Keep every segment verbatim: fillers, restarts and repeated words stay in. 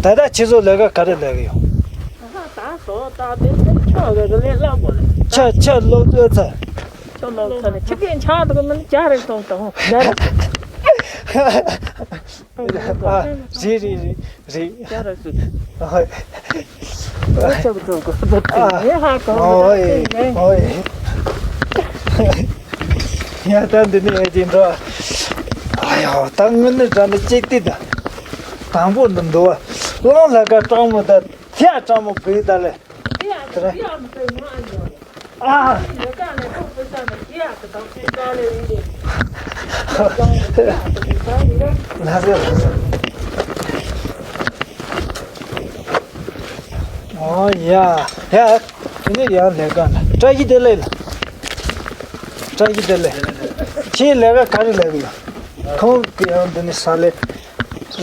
ད་ལྟ་ཁྱེད་ཚོ་ལས་ཀ་ག་རེ་ལས་ཀྱི་ཡོད། ད་ད་བཟོ་ད་དེ་ཆོག་གི་ལས་སླ་པོ་རེད། ཆ་ཆ་ལོ་ཚོད་ཚ། ཆོག་ལོ་ཚོད་ནས་ཁྱི་སྐད་ཆག་འདུག་ན་རྒྱ་རེད་སོང་དང་རྒྱ་རེད། ཨ་རེད་རེད་རེད་རེད། རྒྱ་རེད་སུ། ཨ་ཧོ། ཨ་ཆབ་ཚོ་གོ་ཚོ་ཨ་ཧ་གོ། ཨོ་ཨེ་ཨོ་ཨེ། ཡ་ད་འདི་ནས་ཡ་ཅིག་འགྲོ། ཨ་ཡོ་ད་དངོས་གནས་དྲང་ནས་ཅིག་ལྟོས་དང་། དང་པོ་འདི་འདུག་བ། གླང་ལྷ་ཁ་སྤྲང་མོ་ད་ཐེ་ཡ་སྤྲང་མོ་བུད་ད་ལེ། ཨ། ལ་ཟེར་ལ་ཟེར། ཨོ་ཡ་ཡ། དེ་ནས་ཡང་ལས་ཀ་ལ་བཀྲ་ཤིས་བདེ་ལེགས་ལ། བཀྲ་ཤིས་བདེ་ལེགས། ཁྱེད་ལས་ཀ་ག་རེ་ལས་ཀྱི་ཡོད། ཁོང་གི་ཡང་འདི་ནས་ས་ལས་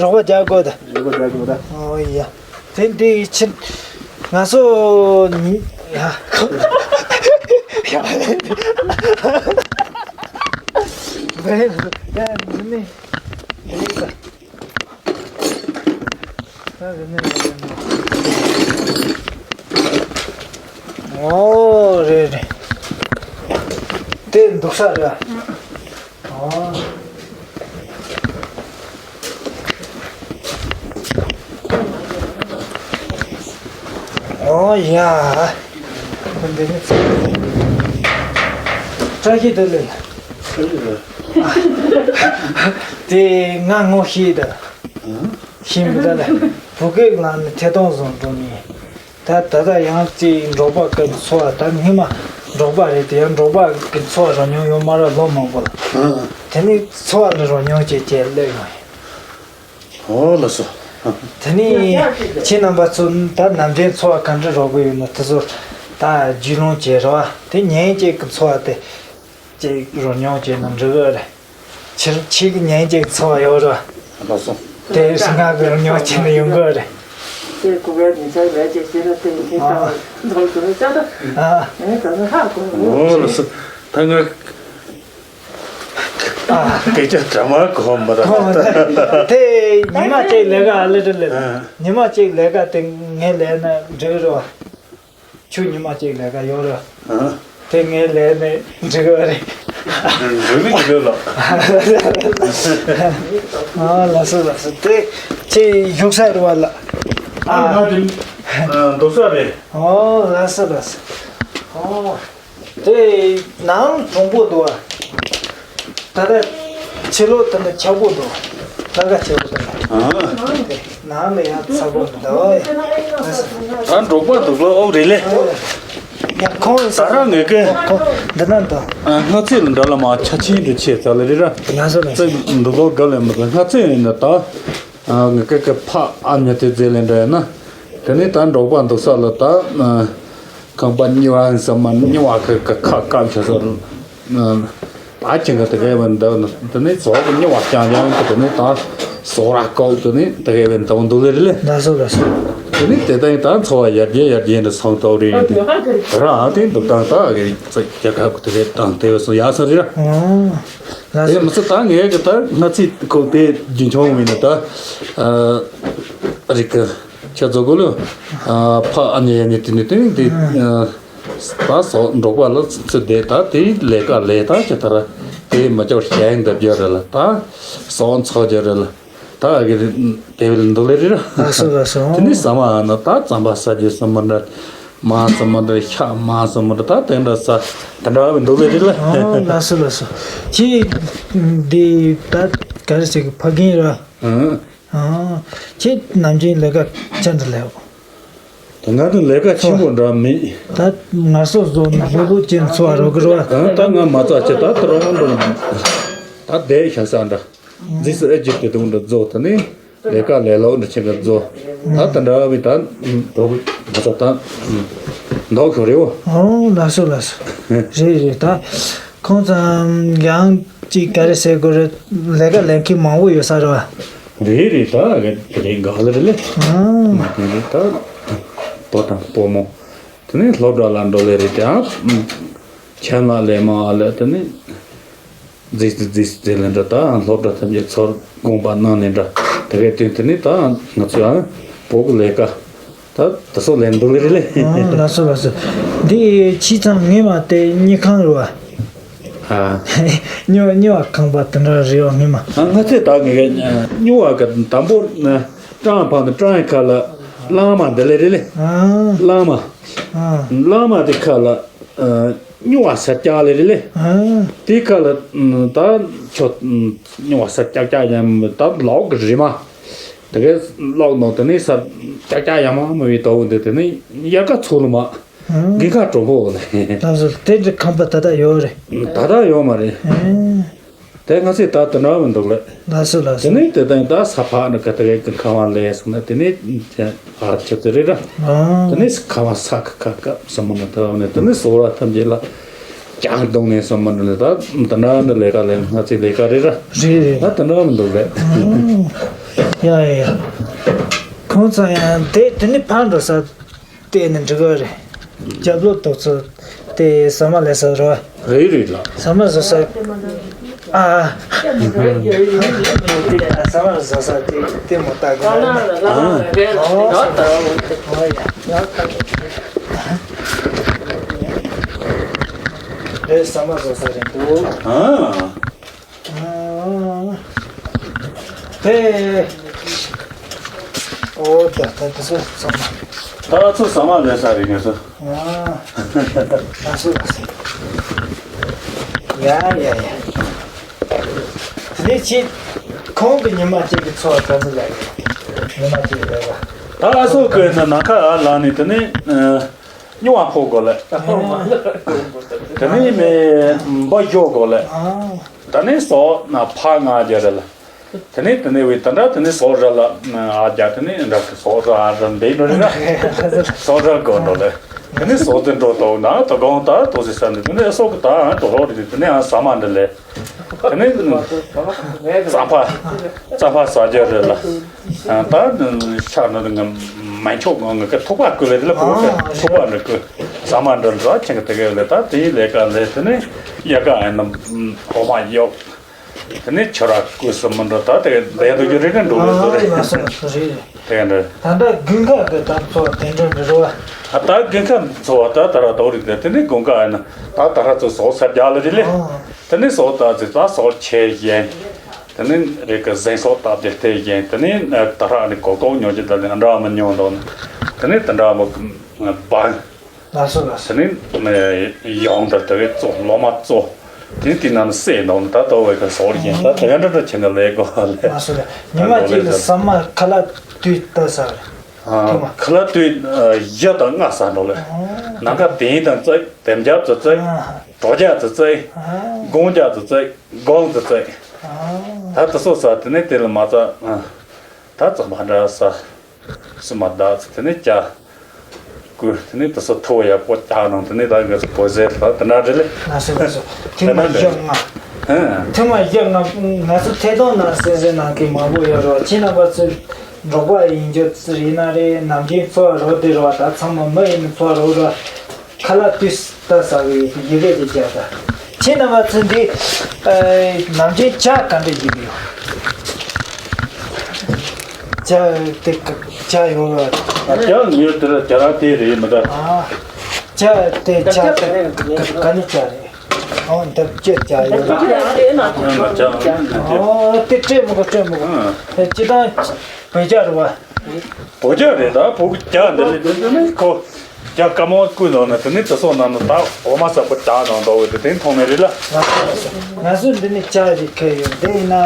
རོགས་པ་རྒྱག་དགོས་ད། རོགས་པ་རྒྱག་དགོས་ད། ཨོ་ཡ། དེ་འདི་ཕྱིན་ང་ཚོ་ཡ། ཡ། འདི་ནས། ཨོ་རེད་རེད། དེ་འདུག་ས་རེད། ཨོ། ཨོ་ཡ། འདི་ནི་བཀྲ་ཤིས་བདེ་ལེགས། དེ་ང་ངོ་ཤེས་ད། ཤེས་མི་ད་ལ། བུ་གེག་ལ་ནི་ཐད་གཏོང་བཟོ་འགྲོ་ནི། ད་ད་ལྟ་ཡང་ཅིག་འབྲོག་པ་གི་འཚོ་བ་ད་སྔོན་མ་འབྲོག་པ་རེད་དེ་ཡང་འབྲོག་པ་གི་འཚོ་བ་རོལ་མྱོང་ཡོད་མ་རེད་ལོ་མང་པོ་ལ། དེ་ནི་འཚོ་བ་ལ་རོལ་མྱོང་བྱས་བྱས་སླེབས་ཡོང་ཡིན། ཨོ་ལགས་སོ། དེ་ནི་ཁྱེད་རྣམ་པ་ཚོ་ད་ནམ་རྒྱུན་འཚོ་བ་ག་འདྲ་རོལ་གི་ཡོད་ན་དེ་ཚོ་ད་རྒྱུས་ལོན་བྱས་རོགས་དེ་ཉིན་གཅིག་གི་འཚོ་བ་དེ་ཅིག་རོལ་མྱོང་བྱས་ན་འགྲིག་གི་རེད། ཁྱེད་ཁྱེད་ཀྱི་ཉིན་གཅིག་འཚོ་བ་ཡོད་རེད། ལགས་སོ། དེ་སྔ་གི་རོལ་མྱོང་བྱས་ནས་ཡོང་གི་རེད། ཁྱེད་ཁོ་པའི་ཉིན་ཆར་ལས་བྱེད་ཤེས་ན་དེ་ཡིན་ཨ། ཁྱེད་ད་འདོར་དགོས་ན་ཅག་ད། ཨ། ངས་ད་ནི་ཧ་གོ། ཨོ་ལགས་སོ། ད་ང་སྐད་ཆ་འདྲ་མ་གོ་མ་ར། དེ་ཉི་མ་གཅིག་ལས་ཀ་ཨ་ལེ་ཏྲ་ལེ། ཨ། ཉི་མ་གཅིག་ལས་ཀ་དེ་ངས་ལས་ན་འགྲིག་རེད་བ། ཁྱོད་ཉི་མ་གཅིག་ལས་ཀ་ཡོད་རེད། ཨ། དེ་ངས་ལས་ནས་འགྲིག་གི་རེད། འགྲིག་གི་འགྲིག་ལ། ཨ་ལགས་སོ་ལགས་སོ་དེ་ཁྱེད་བཞུགས་ས་རེད་བ་ལ། ཨ་ང་དེ་འདུག་ས་རེད། ཨོ་ལགས་སོ་ལགས་སོ། ཨོ། དེ་ནང་གྲུང་པོ་འདུག་བ། ད་ལྟ་ཕྱི་ལོགས་དེ་འདྲ་ཆག་པོ་འདུག་ལྷག་ཆག་པོ་འདུག་ཨ། ནང་ལ་ཡང་ཚ་པོ་འདུག་ད་འབྲོག་པ་འདུག་ལ་ཨོ་རེད་ལེ། ཡ་ཁོང་ད་རང་ངེད་ཀའི་ཁོང་འདི་ན་འདུག་སྔ་ཚོད་ལ་འདྲ་ལ་མ་ཆ་ཆེན་དུ་ཆེ་ཙ་ལ་རེད་ར། ཡ་སོ་ལ་ཚེ་འདུག་ལོ་དགའ་ལས་མི་འདུག་སྔ་ཚོད་ཡིན་ན་ད། ངེད་ཀ་གི་ཕ་ཨ་མྱེས་དེ་རྩེ་ལེན་འདྲ་ཡིན་ན། དེ་ནས་ད་འབྲོག་པ་འདུག་ས་ལ་ད། ཁང་པ་རྙིང་བ་ཟེར་མ་རྙིང་བ་གི་གི་ཁ་བཀབ་བྱས་སོ། ད་ཁྱེད་ཀྱི་དེ་གའི་བན་འདུག་དེ་ནས་ཟོག་གི་རྙིང་བ་རྐྱང་རྐྱང་གི་དེ་ནས་ད་ཟོག་ར་བཀོག་དེ་ནས་དེ་གའི་བན་འདུག་འདུག་ལེ་རེད་ལེ། ལགས་སོ་ལགས་སོ། དེ་ནས་དེ་ལྟ་ཡིན་ད་འཚོ་བ་ཡར་རྒྱས་ཡར་རྒྱས་འདྲ་སོང་ཏོག་རེད་ཡིན་དེ། རང་དེ་འདུག་སྟངས་ད་གི་རྒྱལ་ཁབ་ཀྱི་དེ་གའི་དང་དེ་བས་སོང་ཡག་ས་རེད་ར། ལགས་དེ་སོ། མི་ཚེ་ད་ངས་གི་ད་སྔ་ཚིག་ཁོ་དེ་རྒྱུན་འཁྱོངས་མིན་ན་ད། རིག་གི་ཁྱེད་ཚོ་གོ་ལོ། ཕ་ཨ་ནེ་ཡ་ནེ་དེ་ནི་དེ་ནི་དེ། ད་སོག་འབྲོག་པ་ལ་ཚུད་དེ་ད་དེ་ལས་ཀ་ལས་ད་ཁྱེད་ད་ར་དེ་མ་ཅོར་ཞེང་འདབ་རྒྱུ་རེད་ལ་ད་སོག་འཚོག་རྒྱུ་རེད་ལ་ད་གི་དེ་བས་འདུག་ལེ་རེད་ར། ལགས་སོ་ལགས་སོ། དེ་ནི་ཟ་མ་ཨ་ན་ད་རྩམ་པ་ཟ་རྒྱུ་ཟ་མ་འདྲ། མ་ཟ་མ་འདྲ་ཤ་མ་ཟ་མ་འདྲ་ད་དེ་འདྲ་ཟ་དེ་འདྲ་བས་འདུག་ལེ་རེད་ལ། ཨོ་ལགས་སོ་ལགས་སོ། ཁྱེད་འདི་ད་ག་རེ་ཟེར་གི་ཕ་རྒན་ར། ཨང་། ཨང་། ཁྱེད་ནམ་རྒྱུན་ལས་ཀ་ཅི་འདྲ་ལས། ད་ང་ཚོ་ལས་ཀ་ཆེན་པོ་འདྲ་མེད། ད་ངལ་གསོ་བཟོ་ནས་ལྷོད་ལྷོད་ཅན་འཚོ་བ་རོལ་གི་རོ། ཨང་། ད་ང་མ་ཚ་ཆེ་ད་ད་རོང་འགྲོ་ད་བསྡད་ཤ་ས་འདྲ། རྫིས་སུ་ཨེ་ཅིག་དེ་དུང་འདྲ་རྫོགས་ད་ནི་ལས་ཀ་ལས་ལོག་འདྲ་ཆེ་འདྲ་རྫོགས། ད་ད་འདྲ་བའི་ད་འགྲོ་གི་མ་ཚ་ད་འདོག་ཤོར་རེའོ། ཨོ་ལགས་སོ་ལགས་སོ། རེད་རེད་ད། ཁོང་ཚང་ཡང་ཅིག་ག་རེ་ཟེར་དགོས་རེད། ལས་ཀ་ལས་མཁན་མང་པོ་ཡོད་ས་རེད་བ། རེད་རེད་ད་རེད་རེད་འགག་ལེ་རེད་ལེ། ཨང་། མ་དེ་རེད་ད། པོ་དང་པོ་མོ། དེ་ནས་སློབ་གྲྭ་ལ་འགྲོ་ལེ་རེད་ད། ཁྱིམ་ལ་ལས་མ་ཨ་ལེ་དེ་ནས། རྫིས་རྫིས་རྫིས་ལེ་འདྲ་ད་སློབ་གྲྭ་ཐམས་ཅད་ཚུར་དགོངས་པ་གནང་ནས་འདྲ་དེ་གའི་དུས་དེ་ནས་ད་ང་ཚོས་ཨ། བོད་ཀྱི་ལས་ཀ་ད་དེ་ཚོ་ལས་འདུག་གི་རེད་ལེ། ཨ། ལགས་སོ་ལགས་སོ། འདི་ཕྱི་ཚང་ངེས་མ་དེ་སྨྱུག་ཁང་རེད་བ། ཨ། སྨྱུག་སྨྱུག་པ་ཁང་པ་དེ་འདྲ་རེད་བ་ངེས་མ། ཨ། ང་ཚོས་ད་ངེས་སྨྱུག་པ་གི་དང་པོ་ཀྲང་ཕང་དང་ཀྲང་ཡི་ཁ་ལ་གླང་མ་འདི་ལས་རེད་ལེ། ཨ། གླང་མ། ཨ། གླང་མ་དེ་ཁ་ལ་སྨྱུག་པ་སེར་སྐྱ་ལས་རེད་ལེ། ཨ། དེ་ཁ་ལ་ད་ཁྱོད་སྨྱུག་པ་སེར་སྐྱ་སྐྱ་ཡང་ད་ལོག་གི་རེད་མ། དེ་གའི་ལོག་ནང་དེ་ནས་ས་ཀྱག་ཀྱག་ཡ་མ་མ་བའི་ཏོག་འདི་དེ་ནས་དབྱར་ཁ་ཚུགས་ལ་མ། ཨང་། དགུན་ཁ་གྲོད་ཁོག་ལ། ལགས་སོ། དེ་འདྲའི་ཁང་པ་ད་ལྟ་ཡོད་རེད། ད་ལྟ་ཡོད་མ་རེད། ཨང་། དེ་ང་ཚོས་ད་དེ་འདྲ་མི་འདུག་ལེ། ལགས་སོ་ལགས་སོ། དེ་ནས་དེ་དང་ད་ས་ཕག་ནི་ག་དེ་གའི་ཁང་བ་ལས་སོང་ན་དེ་ནས་ཨ་ཁྱབ་ཚེ་རེད་ར། ཨང་། དེ་ནས་ཁང་བ་ས་ཁ་ཁ་ཁ་ས་མ་ན་དེ་བ་ནས་དེ་ནས་ཟོ་ར་ཐམས་ཅད་ལ། ཀྱང་གདོང་ནས་སོ་མ་འདྲ་ལ་ད་འདི་འདྲ་འདི་ལས་ཀ་ལས་ང་ཚོའི་ལས་ཀ་རེད་ར། རེད་རེད། ད་འདི་འདྲ་མི་འདུག་རེད། ཨང་། ཡ་ཡ་ཡ། ཁོང་ཚང་ཡང་དེ་དེ་ནི་ཕར་འགྲོ་ས་བལྟས་ནས་འགྲིག་གི་རེད། རྒྱབ་ལོགས་ཏོག་ཙམ་དེ་ཟ་མ་ལས་ས་རོ། རེད་རེད་ལགས། ཟ་མ་བཟོ་ས། ཨ། ཟ་མ་བཟོ་ས་དེ་དེ་མོ་ལྟ་གི་རེད། ཨ། ཨོ་ཡ། རེད། ཟ་མ་བཟོ་ས་རེད་འདུག་ཨ། ཨ། དེ། ཨོ་ད་ད་དེ་ཚོ་ཟ་མ། ད་ཚོ་ཟ་མ་ལས་ས་རེད་ངེས་སོ། ཨ། ལགས་སོ་ལགས་སོ། ཡ་ཡ་ཡ། དེ་ནས་ཁྱེད་ཁོང་གི་ཉི་མ་གཅིག་གི་འཚོ་བ་ག་ཚོད་ལ་ཡོད། ཉི་མ་གཅིག་ལ་ཡོད་པ། ད་ལ་སོགས་ཀྱི་ནི་ནམ་མཁའ་ཨ་ལ་ནི་དེ་ནས་ཨ། སྨྱུག་པ་ཕོག་དགོས་ལེ། དེ་ནས་མེ་འབའ་འཇོག་དགོས་ལེ། དེ་ནས་སོགས་ན་ཕ་ང་རྒྱ་རེད་ལ། དེ་ནས་དེ་ནས་བའི་དེ་འདྲ་དེ་ནས་སོགས་རེད་ལ་ཨ་རྒྱ་དེ་ནས་འདྲ་སོགས་ར་ཨ་ར་འདི་འགྲོ་རེད་ན། སོགས་ར་དགོས་འགྲོ་ལེ། དེ་ནས་སོགས་དེ་འགྲོ་དོ་ན་དོ་དགོང་ད་དོ་སི་ས་ནས་དེ་ནས་སོགས་ཀྱི་ད་ཨ་དོ་ལོ་རེད། དེ་ནས་ཨ་ཟ་མ་འདི་ལེ། དེ་ནས་རྩམ་པ་རྩམ་པ་ཟ་རྒྱུ་རེད་ལ། ད་ཤ་ནི་ང་མ་འཁྱོག་ང་ང་གི་ཐུག་པ་བསྐོལ་ལེ་དེ་ལ་བོ་ཨ་ཐུག་པ་འདྲ་བསྐོལ། ཟ་མ་འདྲ་འདྲ་ཁྱེད་ཀྱི་དེ་ག་ལེ། ད་དེའི་ལས་ཀ་ལས་དེ་ནས་དབྱར་ཁ་ཨ་ནི་འོ་མ་གཡོག་དེ་ནས་ཆུ་ར་བསྐོལ་སུ་མི་འགྲོ། ད་དེ་ལས་འདུག་རྒྱུ་རེད་ན་འགྲོ་ལེ་ཟོ་རེད། ཨ་ལགས་སོ་ལགས་སོ། རེད་རེད། དེ་འདྲ། ད་ལྟ་དགུན་ཁ་གི་ད་འཚོ་བ་དེ་འདྲ་འདྲ་རོ། ཨ་ད་དགུན་ཁ་འཚོ་བ་ད་ད་ར་དོ་རེད། དེ་དེ་ནས་དགུན་ཁ་ཨ་ནི་ད་ད་ར་ཚོ་ཟོག་ས་རྒྱག་ལེ་རེད་ལེ། ཨ། དེ་ནས་ཟོག་ད་ཚེ་ད་ཟོག་ཆེ་བཞིན། དེ་ནས་རེ་གི་ཟན་ཟོག་ད་དེ་དེ་བཞིན། དེ་ནས་ད་ར་ཨ་ནི་གོ་གོ་ཉོ་རྒྱུ་ད་ནི་འདྲ་མི་ཉོ་འདུག་ནི། དེ་ནས་དེ་འདྲ་མོ་བང་། ལགས་སོ་ལགས་སོ། དེ་ནས་ཡང་དེ་དེ་བས་བཙོ་ལོ་མ་བཙོ། དེ་ནས་དེ་ནང་ནས་བསྲེས་འདུག་ནི་ད་ལྟ་བས་གི་ཟོག་རྒྱན་ད་དེ་ག་འདྲ་འདྲ་ཁྱེད་ཀྱི་ལས་གོ་ལས། ལགས་སོ་ལགས། ཉི་མ་གཅིག་ལ་ཟ་མ་ཁ་ལག་དུས་ད་ཟ་རེད། ཨ། ཐུབ་མ། ཁ་ལག་དུས་ཨ་བཞི་དང་ལྔ་ཟ་འགྲོ་ལེ། ཨ། ནམ་མཁའ་དེང་དང་བརྩེགས། དེང་རྒྱབ་ཏུ་བརྩེགས། ཨ། དྲོ་རྒྱབ་ཏུ་བརྩེགས། ཨ། དགོང་རྒྱབ་ཏུ་བརྩེགས། དགོང་དུ་བརྩེགས། ཨ། ད་དེ་ཚོ་ཟ། དེ་ནས་དེ་ལ་མ་ཟ། ཨ། ད་ཙམ་མ་འདྲ་ཟ། སུ་མ་ད་ཚོ་དེ་ནས་ཅ། ཀུ། དེ་ནས་དེ་ཚོ་ཐུ་བ་ཡག་པོ་ཅག་ནང་དེ་ནས་ད་ང་ཚོ་བོད་ཟས་ད་དེ་འདྲ་རེད་ལེ། ལགས་སོ་ལགས་སོ། ཐེངས་མ་བཞི་ལྔ། ཨ། ཐེངས་མ་བཞི་ལྔ་ང་ཚོ་ཐད་གཏོང་ནང་གསན་གཟིགས་གནང་མཁན་མང་པོ་ཡོད་རེད་བ། ཁྱེད་རྣམ་པ་ཚོས་འབྲོག་པ་ཡིན་རྒྱུ་ཚོ་ཡིན་ན་རེད། ནམ་རྒྱུན་འཚོ་བ་རོལ་བསྡད་རེད་བ། ད་ཚང་མ་མི་ཡིན་ན་འཚོ་བ་རོལ་རེད་བ། ཁ་ལག་དུས་ད་ཟ་བའི་ཡི་གེ་དེ་བརྒྱབ་ད། ཁྱེད་རྣམ་པ་ཚོ་འདི་ཨ་ནམ་རྒྱུན་ཇ་ག་འདྲ་བཞེས་ཀྱི་ཡོད། ཇ་དེ་ཇ་ཡོད་རེད་བ། ཇ་ཉོས་དེ་ལ་ཇ་ར་དེ་རེད་མི་འདྲ། ཨ། ཇ་དེ་ཇ་དེ་ག་ནས་ཇ་རེད། ཨོ་འདི་སྤྱིར་ཇ་ཡོད་རེད། ཨོ་དེ་སྤྲད་མི་དགོས་སྤྲད་མི་དགོས། ཨ། སྤྱིར་བཏང་བོད་ཇ་རེད་བ། བོད་ཇ་རེད་ད། བོད་ཇ་འདི་ལས་འདི་ནི་ཁོ་ཇ་དཀར་མོ་བསྐོལ་ནང་ནས་དེ་ནི་དེ་སོགས་ནང་ནས་ད་འོ་མ་སོགས་པོ་ཇ་ནང་འདྲ་བོ་དེ་དེ་མཐོང་ནི་རེད་ལ། ང་ཚོ་འདི་ནི་ཇ་ཞིག་ཁེལ་ཡོད། འདི་ཡིན་ན་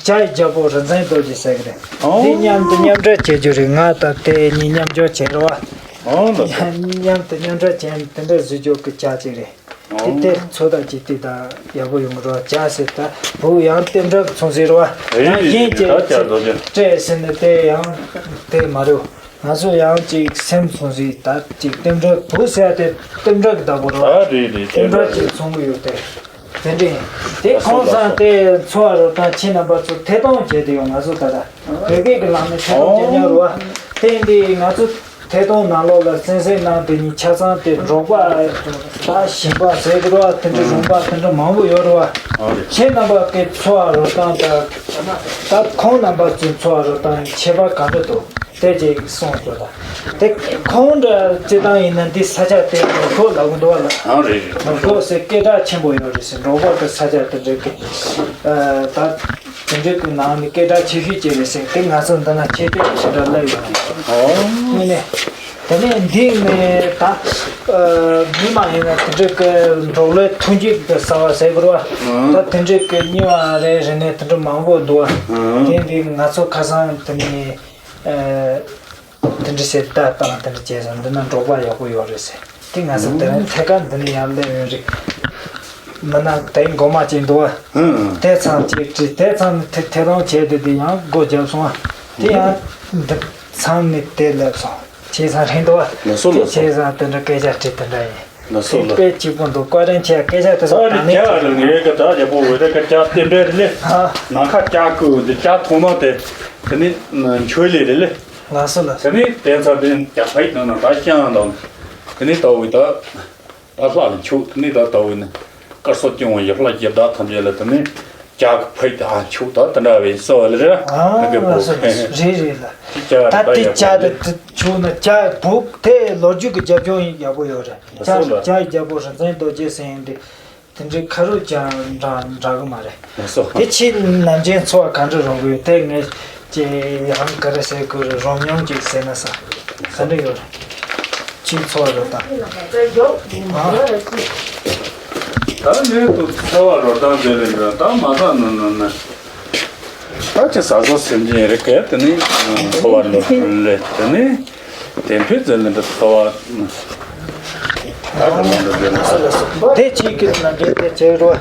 ཇ་ཡི་རྒྱལ་པོ་རིག་འཛིན་རྡོ་རྗེ་ཟེར་གི་རེད། འདི་མཉམ་དུ་མཉམ་འབྲེལ་བྱེད་རྒྱུ་རེད། ང་དང་དེ་གཉིས་མཉམ་སྦྱོར་བྱེད་རོགས། མཉམ་དུ་མཉམ་འབྲེལ་བྱེད་དེ་འདྲ་བཟོ་རྒྱུ་གི་ཇ་ཅིག་རེད། དེ་དེ་ཚོ་དང་ཅི་སྟེ་ད་ཡག་པོ་ཡོང་རོགས་བྱ་ཟེར། ད་བུ་ཡང་རྟེན་འབྲེལ་མཚུངས་ཟེར་བ། ཡང་གཞན་གྱི་སྤྲད་ཟེར་ནས་དེ་ཡང་དེ་མ་རེད། ང་ཚོ་ཡང་ཅིག་སེམས་མཚུངས་ཟེར། ད་ཅིག་རྟེན་འབྲེལ་བུ་ཟེར་དེ་རྟེན་འབྲེལ་གྱི་བདག་པོ་རེད་བ། རྟེན་འབྲེལ་ཅིག་མཚུངས་གི་ཡོད་དེ། དེ་འདྲ་ཡིན། དེ་ཁོང་ཚང་དེ་འཚོ་བ་རོལ་སྟངས་ཁྱེད་རྣམ་པ་ཚོ་ཐད་གཏོང་བྱས་ཏེ་ཡོང་། ང་ཚོ་ད་ལྟ་བོད་སྐད་ཀྱི་ལམ་ནས་ཐད་གཏོང་བྱེད་མྱོང་རེད་བ། དེ་ཡིན་དུས་ང་ཚོ། ཐད་གཏོང་ནང་ལོགས་ལ་གསན་གཟིགས་གནང་དེ་ཉིད་ཆ་ཚང་དེ་འབྲོག་པ་ད་ཞིང་པ་ཟེར་གི་རེད་བ། དེ་འདྲ་རོང་པ་དེ་འདྲ་མང་པོ་ཡོད་རེད་བ། ཨ་རེད། ཁྱེད་རྣམ་པ་གི་འཚོ་བ་རོལ་སྟངས་དང་ད་ཁོང་རྣམ་པ་ཚོའི་འཚོ་བ་རོལ་སྟངས་ནི་ཁྱད་པར་ག་འདྲ་འདུག་དེ་ཅིག་གསུངས་དགོས་ད། དེ་ཁོང་འདྲ་སྤྱི་བཏང་ཡིན་ན་འདི་ས་ཆ་དེ་ནོར་ཐོག་ལབ་གི་འདུག་བ་ལ། ཨ་རེད་རེད། ནོར་ཐོག་ཟེར་སྐད་གྲགས་ཆེན་པོ་ཡོད་རེད་ཟེར། འབྲོག་པ་གི་ས་ཆ་དེ་འདྲ་གི་ད། དེ་འདྲའི་གི་ནང་ནས་སྐད་གྲགས་ཆེ་ཤོས་ཅིག་རེད་ཟེར་དེ་ང་ཚོ་འདི་ན་ཁྱད་ཆོས་ཞེ་དྲག་སླེབས་ཡོད་རེད། ཨོ། དངོས་གནས། དེ་ནས་འདི་ནས་ད་མི་མང་ཡིན་ན་དེ་འདྲའི་གི་འབྲོག་ལས་ཐོན་སྐྱེད་གི་ཟ་བ་ཟེར་དགོས་རེད་བ། ད་དེ་འདྲའི་གི་རྙིང་བ་རེ་རེ་ནས་དེ་འདྲ་མང་པོ་འདུག་བ། དེ་འདི་ང་ཚོ་ཁ་སང་དེ་ནས། དེ་འདྲ་ཟེར་བརྡ་བཏང་དེ་འདྲ་བྱས་ཙང་འདི་ན་འབྲོག་པ་ཡག་པོ་ཡོད་རེད་ཟེར། དེ་ང་ཚོ་དེ་རིང་ཐད་ཀར་འདི་ནས་ཡར་སླེབས་ཡོད་རེད། མི་ན་དེ་མགོ་མ་ཅིག་འདུག་བ། དེ་ཚང་ཅིག་བྲིས་དེ་ཚང་ནས་དེ་དེ་རང་བྱས་དེ་དེ་ཡང་སྒོ་བརྒྱབ་སོང་བ། དེ་ཡང་འདི་ཚང་ནས་དེ་སླེབས་སོང་། བྱས་ཙང་རེད་འདུག་བ། ལགས་སོ་དེ་ལགས་སོ། བྱས་ཙང་དེ་འདྲ་སྐད་ཆ་དྲིས་དེ་འདྲ་ཡིན། ལགས་སོ་ལགས། དཔེ་གཅིག་པོ་འདུག་བཀའ་དྲིན་ཆེ། སྐད་ཆ་དེ་ཚོ་ད་ནི་ཀྱ་རེ་ངའི་ཀ་ད་རྒྱལ་པོ་འོད་ད་ཀ་ཀྱ་བསྟན་པའི་རེ་ལེ། ཨ། ནམ་མཁའ་ཀྱ་ཀུ་འདི་ཀྱ་མཐོང་ན་དེ་དེ་ནི་འཆོལ་ལེ་རེ་ལེ། ལགས་སོ་ལགས་སོ། དེ་ནི་དེ་ཚ་དེ་ཀྱ་ཕའི་ནང་ན་ད་ཤང་དང་། དེ་ནི་ད་འོད་ད་ད་ལྷ་ལ་འཆུག་དེ་ནི་ད་ད་འོད་ནི་དཀར་སོགས་སྐྱོང་བ་ཡི་ལྷ་རྒྱལ་ད་ཐམས་ཅད་ལ་དེ་ནི་ཀྱ་ཕའི་ད་འཆུག་ད་དེ་འདྲ་བའི་སོ་ལེ་རེ། ཨ་ལགས་སོ་ལགས་སོ། རེད་རེད་ལ། ད་དེ་ཀྱ་དེ་འཆུག་ན་ཀྱ་བུ་དེ་ལོ་རྒྱུས་ཀྱི་རྒྱབ་ལྗོངས་ཡག་པོ་ཡོད་རེད། ལགས་སོ་ལགས། ཇ་ཇ་རྒྱལ་པོ་རིག་འཛིན་རྡོ་རྗེ་ཟེར་ཡིན་དེ། དེ་འདྲའི་ཁ་རུ་ཅང་འདྲ་འདྲ་གི་མ་རེད། ལགས་སོ། དེ་ཕྱིས་ནམ་རྒྱུན་འཚོ་བ་ག་འདྲ་རོལ་གི་ཡོད་དེ་ངས་ཀྱི་ཡང་ག་རེ་ཟེར་དགོས་རེད། རོལ་མྱོང་ཅིག་ཟེར་ན་ས་ག་འདྲ་ཡོད་རེད། ཕྱིས་འཚོ་བ་རོལ་སྟངས། ཨ། ད་ངས་ཏུ་འཚོ་བ་རོལ་སྟངས་ཟེར་ལེ་འདྲ་ད་མ་ད་ནི་ནི་ནི། ད་ཅི་ཟ་ཟོ་སེམས་ཅན་རིགས་གས་དེ་ནི་འཚོ་བ་རོལ་ལེ་དེ་ནི། དེ་ཕུད་ཙེ་ལེན་དུ་ཐོ་བ། ད་ག་ལོང་དུ་ལེན་དུ། དེ་གཅིག་གི་ནང་འདྲེན་དེ་བྱེད་རོགས།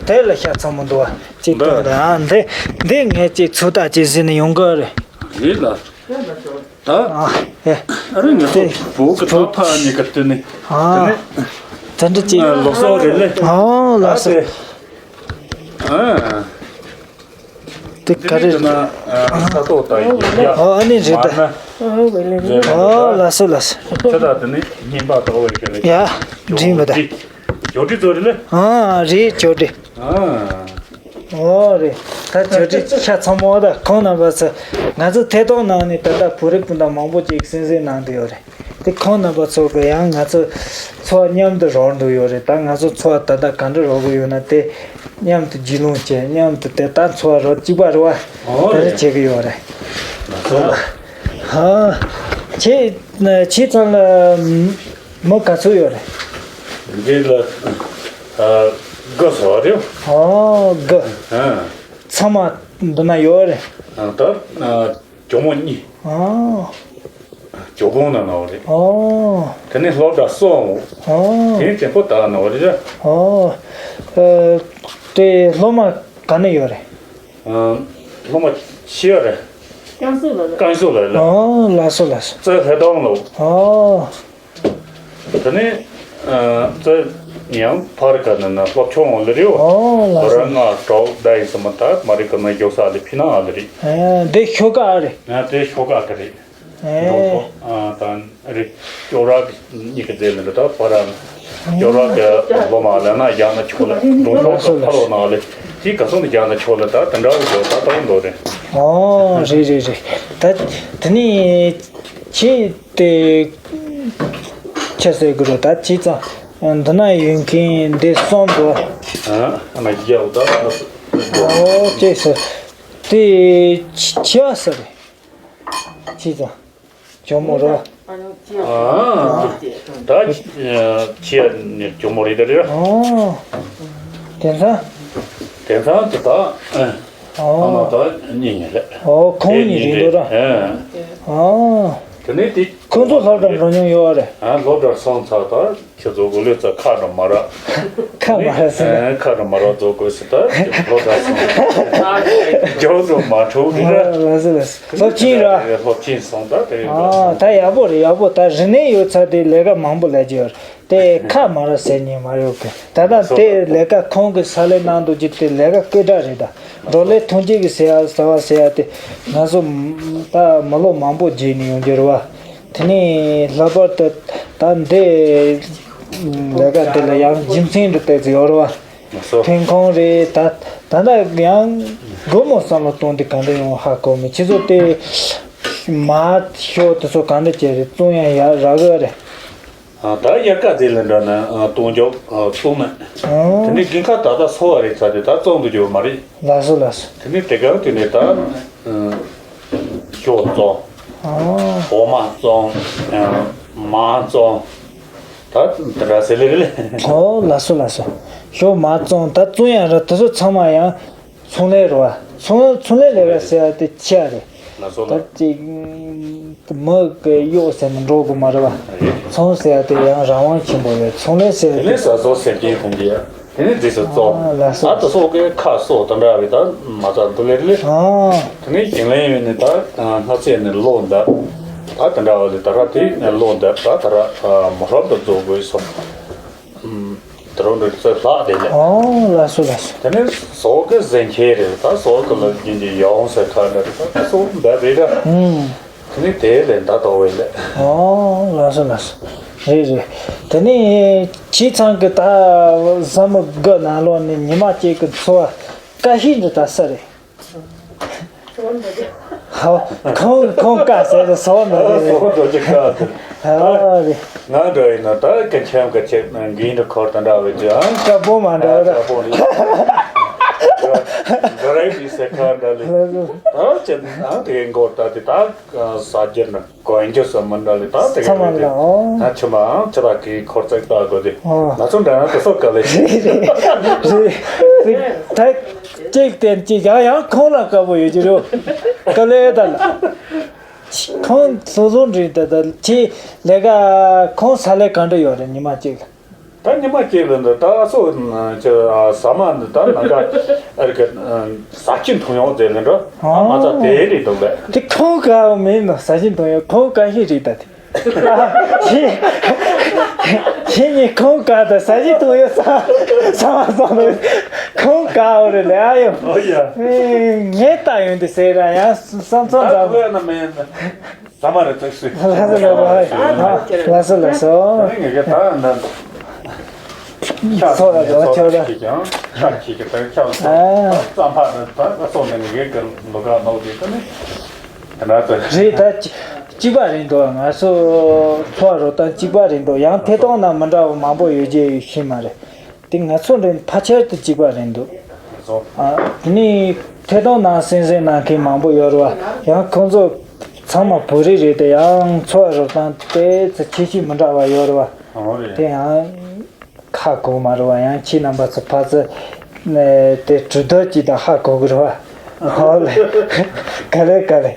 དེ་ལ་ཤ་ཚ་མོ་འདུག་བ། གཅིག་འདུག་སྟོན་དང་ཨ་འདི་འདི་ངས་གཅིག་ཚུར་ལྟ་ཅིག་ཟིན་ནས་ཡོང་གི་རེད། རེད་ལ། ད། ཨ་ཨེ། ཨ་རེ་ངས་དེ་ཚོ་བོད་ཀྱི་ཚོ་ཕ་གཉིས་ཀྱི་སྟེང་ནས། ཨ། དེ་འདྲ་ཅིག་ཨ་ལོག་སོང་རེད་ལེ། ཨ་ལགས་སོ། ཨ། དེ་ག་རེ་རེད། ཨ་ས་ཏོག་ད་ཡིན་ཡ། ཨ་ཨ་ནི་རེད་ད། ཨ་ལགས་སོ་ལགས་སོ། ཁྱེད་ད་དེ་ནི་ཉིན་པ་དོག་པའི་ག་རེ། ཡ་འགྲིག་མི་ད། ཇོ་ཏི་ཚོ་རེད་ལེ། ཨ་རེད་ཇོ་ཏི། ཨ། ཨོ་རེད། ད་ཇོ་ཏི་ཤ་ཚ་མོ་ད་ཁོང་རྣམ་པ་ཚོ་ང་ཚོ་ཐད་གཏོང་ནང་ནས་ད་ལྟ་བོད་རིགས་སྤུན་ཟླ་མང་པོ་ཅིག་གསན་གཟིགས་གནང་བསྡད་ཡོད་རེད། དེ་ཁོང་རྣམ་པ་ཚོ་གི་ཡང་ང་ཚོ་འཚོ་བ་མཉམ་དུ་རོལ་འདུག་ཡོད་རེད། ད་ང་ཚོ་འཚོ་བ་ད་ལྟ་ག་འདྲ་རོལ་གི་ཡོད་ན་དེ་མཉམ་དུ་རྒྱུས་ལོན་བྱས་མཉམ་དུ་དེ་ལྟར་འཚོ་བ་རོལ་གཅིག་པ་རེད་བ། ཨོ་དེ་རེད། འདྲ་བྱེད་གི་ཡོད་རེད། ལགས་སོ། ཧ། ཁྱེད་ཁྱེད་ཚང་ལ་མི་ག་ཚོད་ཡོད་རེད། འདི་ལ་ཨ་དགུ་ཟེར་བ་རེད། ཨོ་དགུ། ཨ། ཚང་མ་འདི་ན་ཡོད་རེད། ཨ་ད་ཨ། ཇོ་མོ་གཉིས། ཨོ། ཇོ་གོང་ན་ནོ་རེད། ཨོ། དེ་ནས་སློབ་གྲྭ་གསུམ། ཨོ། དེ་ནས་དེ་ཕོ་ད་ནོ་རེད། ཨོ། ཨ། དེ་སློབ་མ་ག་ནས་ཡོད་རེད། ཨ། སློབ་མ་ཤི་ཡ་རེད། ཀན་སུའུ་ལ་རེད། ཀན་སུའུ་ལ་རེད། ཨོ་ལགས་སོ་ལགས་སོ། ཙེ་ཧེ་ཏོང་ལོ། ཨོ། དེ་ནས་ཨ། ཙེ་ཡང་ཕར་ག་ནས་ན་སློབ་ཆུང་ལ་རེད། ཨོ་ལགས་སོ། ར་ང་གྲོགས་ད་ཡིན་སམ་ད་མ་རེད་ག་ན་མགྱོགས་ས་ལ་ཕི་ན་ཨ་ལ་རེད། ཨ་དེ་ཤོ་ཀ་ཨ་རེད། ཨ་དེ་ཤོ་ཀ་ག་རེད། ཨེ། འབྲོང་ཚོ་ཨ་དང་རི་ཅོ་ར་གཉིས་ཀྱི་རྗེས་ལ་འདི་དག་ཕ་ར་ཅོ་ར་གི་ལོ་མ་ལ་ན་ཡང་ན་ཆོག་ལ་འབྲོང་ཚོ་གི་ཕ་ལོ་ན་ལེ་དེ་ག་སོང་ནས་ཡང་ན་ཆོག་ལ་ད་དེ་འདྲ་བའི་ལོ་ད་དོན་ལོ་རེད། ཨོ་རེད་རེད་རེད། ད་དེ་ནི་ཁྱེད་དེ་ཁྱེད་ཟེར་གི་རོ་ད་ཅི་ཙང་འདི་ན་ཡོད་མཁན་འདི་གསུམ་འགྲོ། ཨ་ན་ཡག་ད། ཨོ་ཅེས་ཟེར་དེ་ཆི་ཆི་ཨ་ཟེར་རེད། ཅི་ཙང་། ཇོ་མོ་རོ། ཨ། ད་ཁྱེད་ནི་ཇོ་མོ་རེད་ད་རེད། ཨོ། དེང་སང་། དེང་སང་དེ་དག་ཨ་ཨོ། མ་དག་གཉིས་ཡིན་རེད། ཨོ་ཁོང་གཉིས་རེད་འདུག་ར། ཨ། ཨོ། དེ་ནས་དེ། ཁོང་ཚོ་སློབ་གྲྭར་འགྲོ་མྱོང་ཡོད་རེད། ཨ་སློབ་གྲྭར་སོང་ཚར་ད། ཁྱེད་ཚོ་གོ་ལེ་ཚ་ཁ་འགྲོ་མ་ར། ཁ་མ་ར་ཟེར་ན། ཨ་ཁ་འགྲོ་མ་ར་ཚོ་དགོས་སི་ད་ཁྱེད་སློབ་གྲྭ་སོང་། ཇོ་ཚོ་མ་འཕྲོ་གི་ར། ལ་ཟེར་ལ་ཟེར། སློབ་ཆེན་ར། སློབ་ཆེན་སོང་ད་དེ་རིང་ཨ་ད་ཡག་པོ་རེད་ཡག་པོ་ད་རིག་གནས་ཡོད་ཚ་དེ་ལས་ཀ་མང་པོ་ལས་ཀྱི་ཡོད་རེད་དེ་ཁ་མ་ར་ཟེར་ཉན་མ་རེད་གི་ད་ད་དེ་ལས་ཀ་ཁོང་གི་ས་ལས་གནང་འདུག་ཅི་དེ་ལས་ཀ་སྐད་གྲགས་རེད་ད་འགྲོ་ལས་ཐོན་སྐྱེད་ཀྱི་ཟེར་ཡ་ཟེར་བ་ཟེར་ཡ་དེ་ང་ཚོ་ད་མི་ལོ་མང་པོ་རྗེས་ནས་ཡོང་རྒྱུ་རེད་བ། དེ་ནས་ལྷག་པར་དུ་ད་འདི་ལས་ཀ་དེ་ལ་ཡང་རྒྱུ་མཚན་འདྲ་ཏོག་ཙམ་ཡོད་རེད་བ། ལགས་སོ། ཐོན་ཁུངས་རེད། ད་ད་ལྟ་ཡང་སྒོར་མོ་བསམ་བློ་གཏོང་དུས་ག་འདྲ་ཡོང་ཧ་གོ་མེད། ཁྱེད་ཚོ་དེ་མར་ཤོག་དེ་ཚོ་ག་འདྲ་བྱས་རེད། བཙོང་ཡ་ཡ་རག་གི་རེད། ཨ། ད་དབྱར་ཁ་དེ་ལ་འགྲོ་ན། ཨ། གཏོང་རྒྱུ། ཨ། བཙོང་ན། ཨང་། དེ་ནས་དགུན་ཁ་ད་ལྟ་སོ་བ་རེད་ཚར་དུས་ད་བཙོང་དུ་འགྱོ་མ་རེད། ལགས་སོ་ལགས་སོ། དེ་ནས་དེ་ག་དེ་ནས་ད། ཨ། ཞོ་བཙོང་། ཨང་། འོ་མ་བཙོང་། ཨ། མར་བཙོང་། ད་དེ་འདྲ་ཟེར་ལེ་རེད། ཨོ་ལགས་སོ་ལགས་སོ། ཞོ་མར་བཙོང་། ད་བཙོང་ཡ་ར་དེ་ཚོ་ཚང་མ་ཡང་ཚོང་ལས་རེད་བ། ཚོང་ཚོང་ལས་ལས་ཀ་ཟེར་ཡ་དེ་ཆེ་བ་རེད། ལགས་སོ་ད་ལགས། ཅིག་མི་གི་གཡོག་ཟེར་ནས་འགྲོ་དགོས་མ་རེད་བ། རེད། ཚོང་ཟེར་ཡ་དེ་ཡང་རང་དབང་ཆེན་པོ་ཡོད། ཚོང་ལས་ཟེར་ཡ་དེ་དེ་ནས་ཟ་ཟོ་ཟེར་གྱིན་ཁོང་གིས། དེ་ནས་རྫས་སུ་བཙོང་། ཨ་ལགས་སོ། ཨ་དེ་སོགས་ཀྱི་ཁ་སོགས་དེ་འདྲ་བའི་ད་མ་རྩ་འདུག་ལེ་ལེ། ཨ། དེ་ནས་ཞིང་ལས་ཡོད་ནས་ད་སྣག་ཚ་ནས་གློག་འདེབས། ད་དེ་འདྲ་བ་ལས་ད་ར་དེ་གློག་འདེབས། ད་ད་ར་མོ་ཧྲོབ་ཏུ་བཟོ་དགོས་སོང་། ཨུམ། དེ་རུ་འདྲ་ཚོད་ལྷག་དེ་ལས། ཨོ་ལགས་སོ་ལགས་སོ། དེ་ནས་ཟོག་གི་ཟན་ཁྱེར་རེད། ད་ཟོག་གི་ལ་རྒྱུན་གྱི་ཡོང་ཟེར་ཁ་འདྲ་རེད། ད་ད་སོགས་འདེབས་རེད་ད། ཨུམ། དེ་ནས་དེ་ལས་ད་དོ་བས་ལས། ཨོ་ལགས་སོ་ལགས་སོ། རེད་རེད། དེ་ནས་ཁྱེད་ཚང་གི་ད་བཟའ་མི་དགུ་ནང་ལོགས་ནས་ཉི་མ་གཅིག་གི་འཚོ་བ་དཀའ་ཤོས་འདི་ད་སུ་རེད། ཧོ། ཁོང་ཁོང་དཀའ་ཟེར་ཏེ་ཟོག་འགྲོ་གི་རེད། ཟོག་འགྲོ་གི་དཀའ་ཟེར། ཧ་རེད། ང་འདྲ་ཡིན་ན་ད་སྐད་ཆ་སྐད་ཆ་འགན་འདྲ་འཁོར་དང་འདྲ་བའི་ཅང་། དཀར་པོ་མ་འདྲ་བ་ར། དཀར་པོ་རེད། འདི་རེད་འདི་ཟེར་ཁ་འདྲ་ལེ། ད་ཅི་ན་དེ་འགོར་ད་དེ་ད་ཟ་རྒྱུ་ན་གོན་རྒྱུ་སོགས་མི་འདྲ་ལེ། ད་དེ་ག་ཚང་མ་རེད། འདྲ། ཨོ། ང་ཆུ་མའང་ཆུ་དག་གིས་འཁོར་ཚད་ལྟ་དགོས་དེ། ཨོ། ང་ཚོ་འདྲ་ན་དེ་སོགས་ག་ལེ། རེད་རེད་རེད། ད་གཅིག་བསྟན་གཅིག་ཡང་ཡང་ཁོང་ལ་དཀར་པོ་ཡོད་ཀྱི་རེད། ག་ལེ་ད་ལ། ཁོང་སོ་སོ་འདྲི་ད་ད་ཁྱེད་ལས་ཀ་ཁོང་ས་ལས་ག་འདྲ་ཡོད་རེད། ཉི་མ་གཅིག་ལ། ད་ཉི་མ་གཅིག་ལ་འདི་ད་སོ་ཅི་ཟ་མ་འདི་ད་ནང་ག་ཨ་རི་ག་ཟ་ཁྱི་འཐུང་ཡོང་ཟེར་ལེ་འགྲོ། ཨ་མ་ཚ་དེ་རེད་འདུག་ལེ། དེ་ཁོང་ག་མིན་ནོ། ཟ་ཁྱི་འཐུང་ཡོང་ཁོང་ག་ཤི་རེད་ད་དེ། ཁྱེད་ཁྱེད་གཉིས་ཁོང་ག་ད་ཟ་ཁྱི་འཐུང་ཡོང་ས་ས་མ་སོང་ནོ། ཁོང་ག་འོ་རེད་ལེ། ཨ་ཡོ། ཨོ་ཡ། ངས་ལྟ་ཡོང་དུས་ཟེར་ར་ཡང་བསམ་ཚོར་ད་འདྲ། ཁོ་ཡ་ན་མེད། ཟ་མ་རེད་ཙག་སུ། ལགས་སོ་ལགས་སོ། ལགས་སོ་ལགས་སོ། ངེད་ཀྱི་ད་ན་ཚོ་ལ་ཚོ་ཁྱོད་ལ། ཁྱི་ཀྱང་ཁྱི་ཀྱི་ད་ཁྱབ་སོང་། ཨ། རྩམ་ཕག་ནི་ད་ང་སོང་ནས་ངེད་ཀྱི་ལོ་ག་ནོག་དེ་ད་ནི་དེ་འདྲ་ཚོ་རེད། ད་གཅིག་པ་རེད་འདུག་ང་ཚོ་ཚོ་རོ་ད་གཅིག་པ་རེད་འདུག་ཡང་ཐད་གཏོང་ན་མི་འདྲ་བ་མང་པོ་ཡོད་རྒྱུ་ཤེས་མ་རེད། དེ་ང་ཚོ་འདྲ་ཕལ་ཆེར་དུ་གཅིག་པ་རེད་འདུག་ཨ། དེ་ནས་ཐད་གཏོང་ནང་གསན་གཟིགས་གནང་མཁན་མང་པོ་ཡོད་རེད་བ། ཡང་ཁོང་ཚོ་ཚང་མ་བོད་རིགས་རེད་དེ། ཡང་འཚོ་བ་རོལ་སྟངས་དེ་ཚོ་ཁྱད་ཆོས་མི་འདྲ་བ་ཡོད་རེད་བ། ཨོ་རེད། དེ་ཡང་ཧ་གོ་མ་རེད་བ། ཡང་ཁྱེད་རྣམ་པ་ཚོ་ཕར་ཚུར་ནས་དེ་གྲོས་བསྡུར་གྱིས་ད་ཧ་གོ་གི་རེད་བ། ཨོ་ལེ། ག་ལེ་ག་ལེ།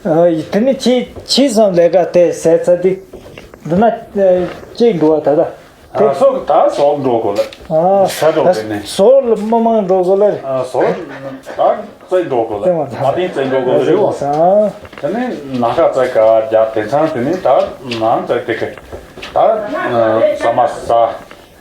ཨོ་དེ་ནས་ཁྱེད་ཁྱེད་ཚོ་ལས་ཀ་དེ་ཟེར་ཚར་དུས་འདི་ན་ཅིག་འདུག་བ་ད་ལྟ། དེ། ཨ། སོག་ད་སོག་འགྲོ་དགོས་ལ། ཨ། ས་འགྲོ་དེ་ནས། སོག་ལ་མི་མང་འགྲོ་དགོས་ལ། ཨ། སོག་ད་རྩེ་འགྲོ་དགོས་ལ། རྩེ་མ་ད་ཐག་དེ་རྩེ་འགྲོ་དགོས་ལ་རེད་བ། ཨ། དེ་ནས་ནམ་མཁའ་རྩེ་ག་རྒྱབ་དེ་ཚང་དེ་ནས་ད་ནང་རྩེ་དེ་ག་ད་ཟ་མ་ཟ།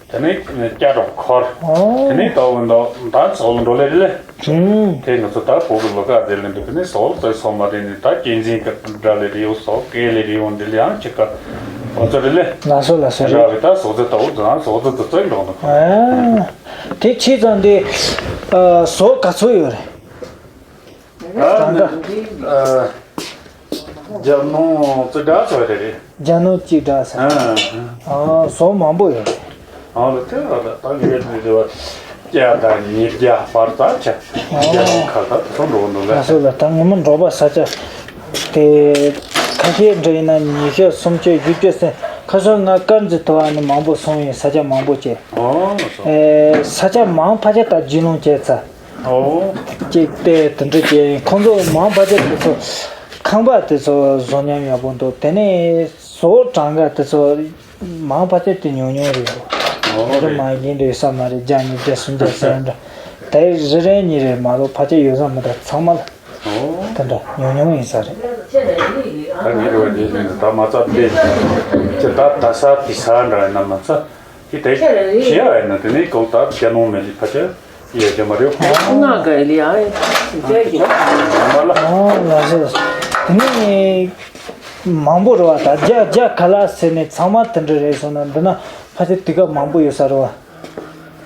དེ་ནས་སྐྱ་གྲོགས་འཁོར། ཨོ། དེ་ནས་ད་འོ་ད་ད་སོག་ལ་འགྲོ་ལེ་རེད་ལེ། ཨུམ། དེ་ང་ཚོ་ད་བོད་ཀྱི་ལོ་ཁ་དེ་ལས་འདུག་དེ་ནས་ཟོག་རྩེ་སོང་མ་རེད་ནས། ད་གཅན་གཟན་གྱི་འདྲ་ལས་རེད་ཡོང་། ཟོག་སྐད་ལས་རེད་ཡོང་། འདི་ལས་ཡང་ཅིག་ག་ང་ཚོ་རེད་ལེ། ལགས་སོ་ལགས་སོ། རེད་བ། ད་ཟོག་རྩེ་ལྟ་བུ་ད་ཟོག་རྩེ་དུ་རྩེ་འགྲོ་འདུག་ཨ། དེ་ཕྱིས་ཙང་དེ་ཨ་ཟོག་ག་ཚོད་ཡོད་རེད། ཨ་ནི་ཨ་རྒྱ་ནང་རྩེ་གྲ་ཚོད་རེད། རྒྱ་ནོར་གཅིག་འདྲ་ཟེར། ཨ། ཨ། ཟོག་མང་པོ་ཡོད་རེད། ཨ་ལ་དེ་ལ་ད་ངས་དེ་རེ་བ་བརྒྱ་དང་ཉིས་བརྒྱ་བར་ཙམ་བྱ། ཨ། རྒྱ་ནོར་ཁ་ད་དེ་ཚོ་འགྲོ་འདུག་ལ། ང་ཚོ་ལ་ད་ངོ་མ་འབྲོག་པ་ས་ཆ་དེ་ཁ་ཤས་འདྲ་ཡིན་ན་ཉི་ཤུ་སུམ་ཅུ་བཞི་བཅུ་ཟེར། ཁ་སང་ང་དཀར་མཛེས་ཐོག་ཨ་ནི་མང་པོ་སོང་ཡིན། ས་ཆ་མང་པོ་བྱས། ཨོ་ལགས་སོ། ཨེ། ས་ཆ་མང་ཕལ་ཆེར་ད་རྒྱུས་ལོན་བྱས་ཚར། ཨོ། གཅིག་དེ་དེ་འདྲ་བྱས་ཡིན། ཁོང་ཚོ་མང་ཕལ་ཆེར་དེ་ཚོ་ཁང་པ་དེ་ཚོ་བཟོ་མཉམ་ཡག་པོ་འདུག་དེ་ནས་ཟོག་གྲངས་ཀ་དེ་ཚོ་མང་ཕལ་ཆེར་དེ་ཉུང་ཉུང་རེད་འདུག་ཨོ་རེད། རེད་མ་ཡིན་འདྲ་ཡོད་ས་མ་རེད། བརྒྱ་ཉིས་བརྒྱ་སུམ་བརྒྱ་ཟེར་འདྲ་དེ་རེ་རེ་གཉིས་རེད་མ་གཏོགས་ཕལ་ཆེར་ཡོད་ས་མི་འདུག་ཚང་མ་ལ་ཨོ་དེ་འདྲ་ཉུང་ཉུང་ཡིན་ས་རེད། ད་ངེད་རེ་བ་དེ་ཡིན་ད་མ་རྩ་དེ་ཅི་ད་ད་ས་དེ་ས་འདྲ་ཡིན་ན་མ་རྩ། དེ་དེ་ཤེས་ཡ་ཡིན་ན་དེ་ནས་ཀོ་ད་རྒྱ་ནོར་མེད་ལི་ཕ་ཆ་ཡོད་ཀྱི་མ་རེད། ང་ག་ལི་ཨ་ཡེ་ཅེ་ཡི་ཨ་ལ་ཨ་ལ་ཟེར། དེ་ནས་ མང་པོ་རེད་བ། ད་བརྒྱ་བརྒྱ་ཁ་ལག་ཟེར་ནས་ཚང་མ་དེ་འདྲ་རེད་སོང་ན། འདི་ན་ཕལ་ཆེར་དུས་སྐབས་མང་པོ་ཡོད་ས་རེད་བ།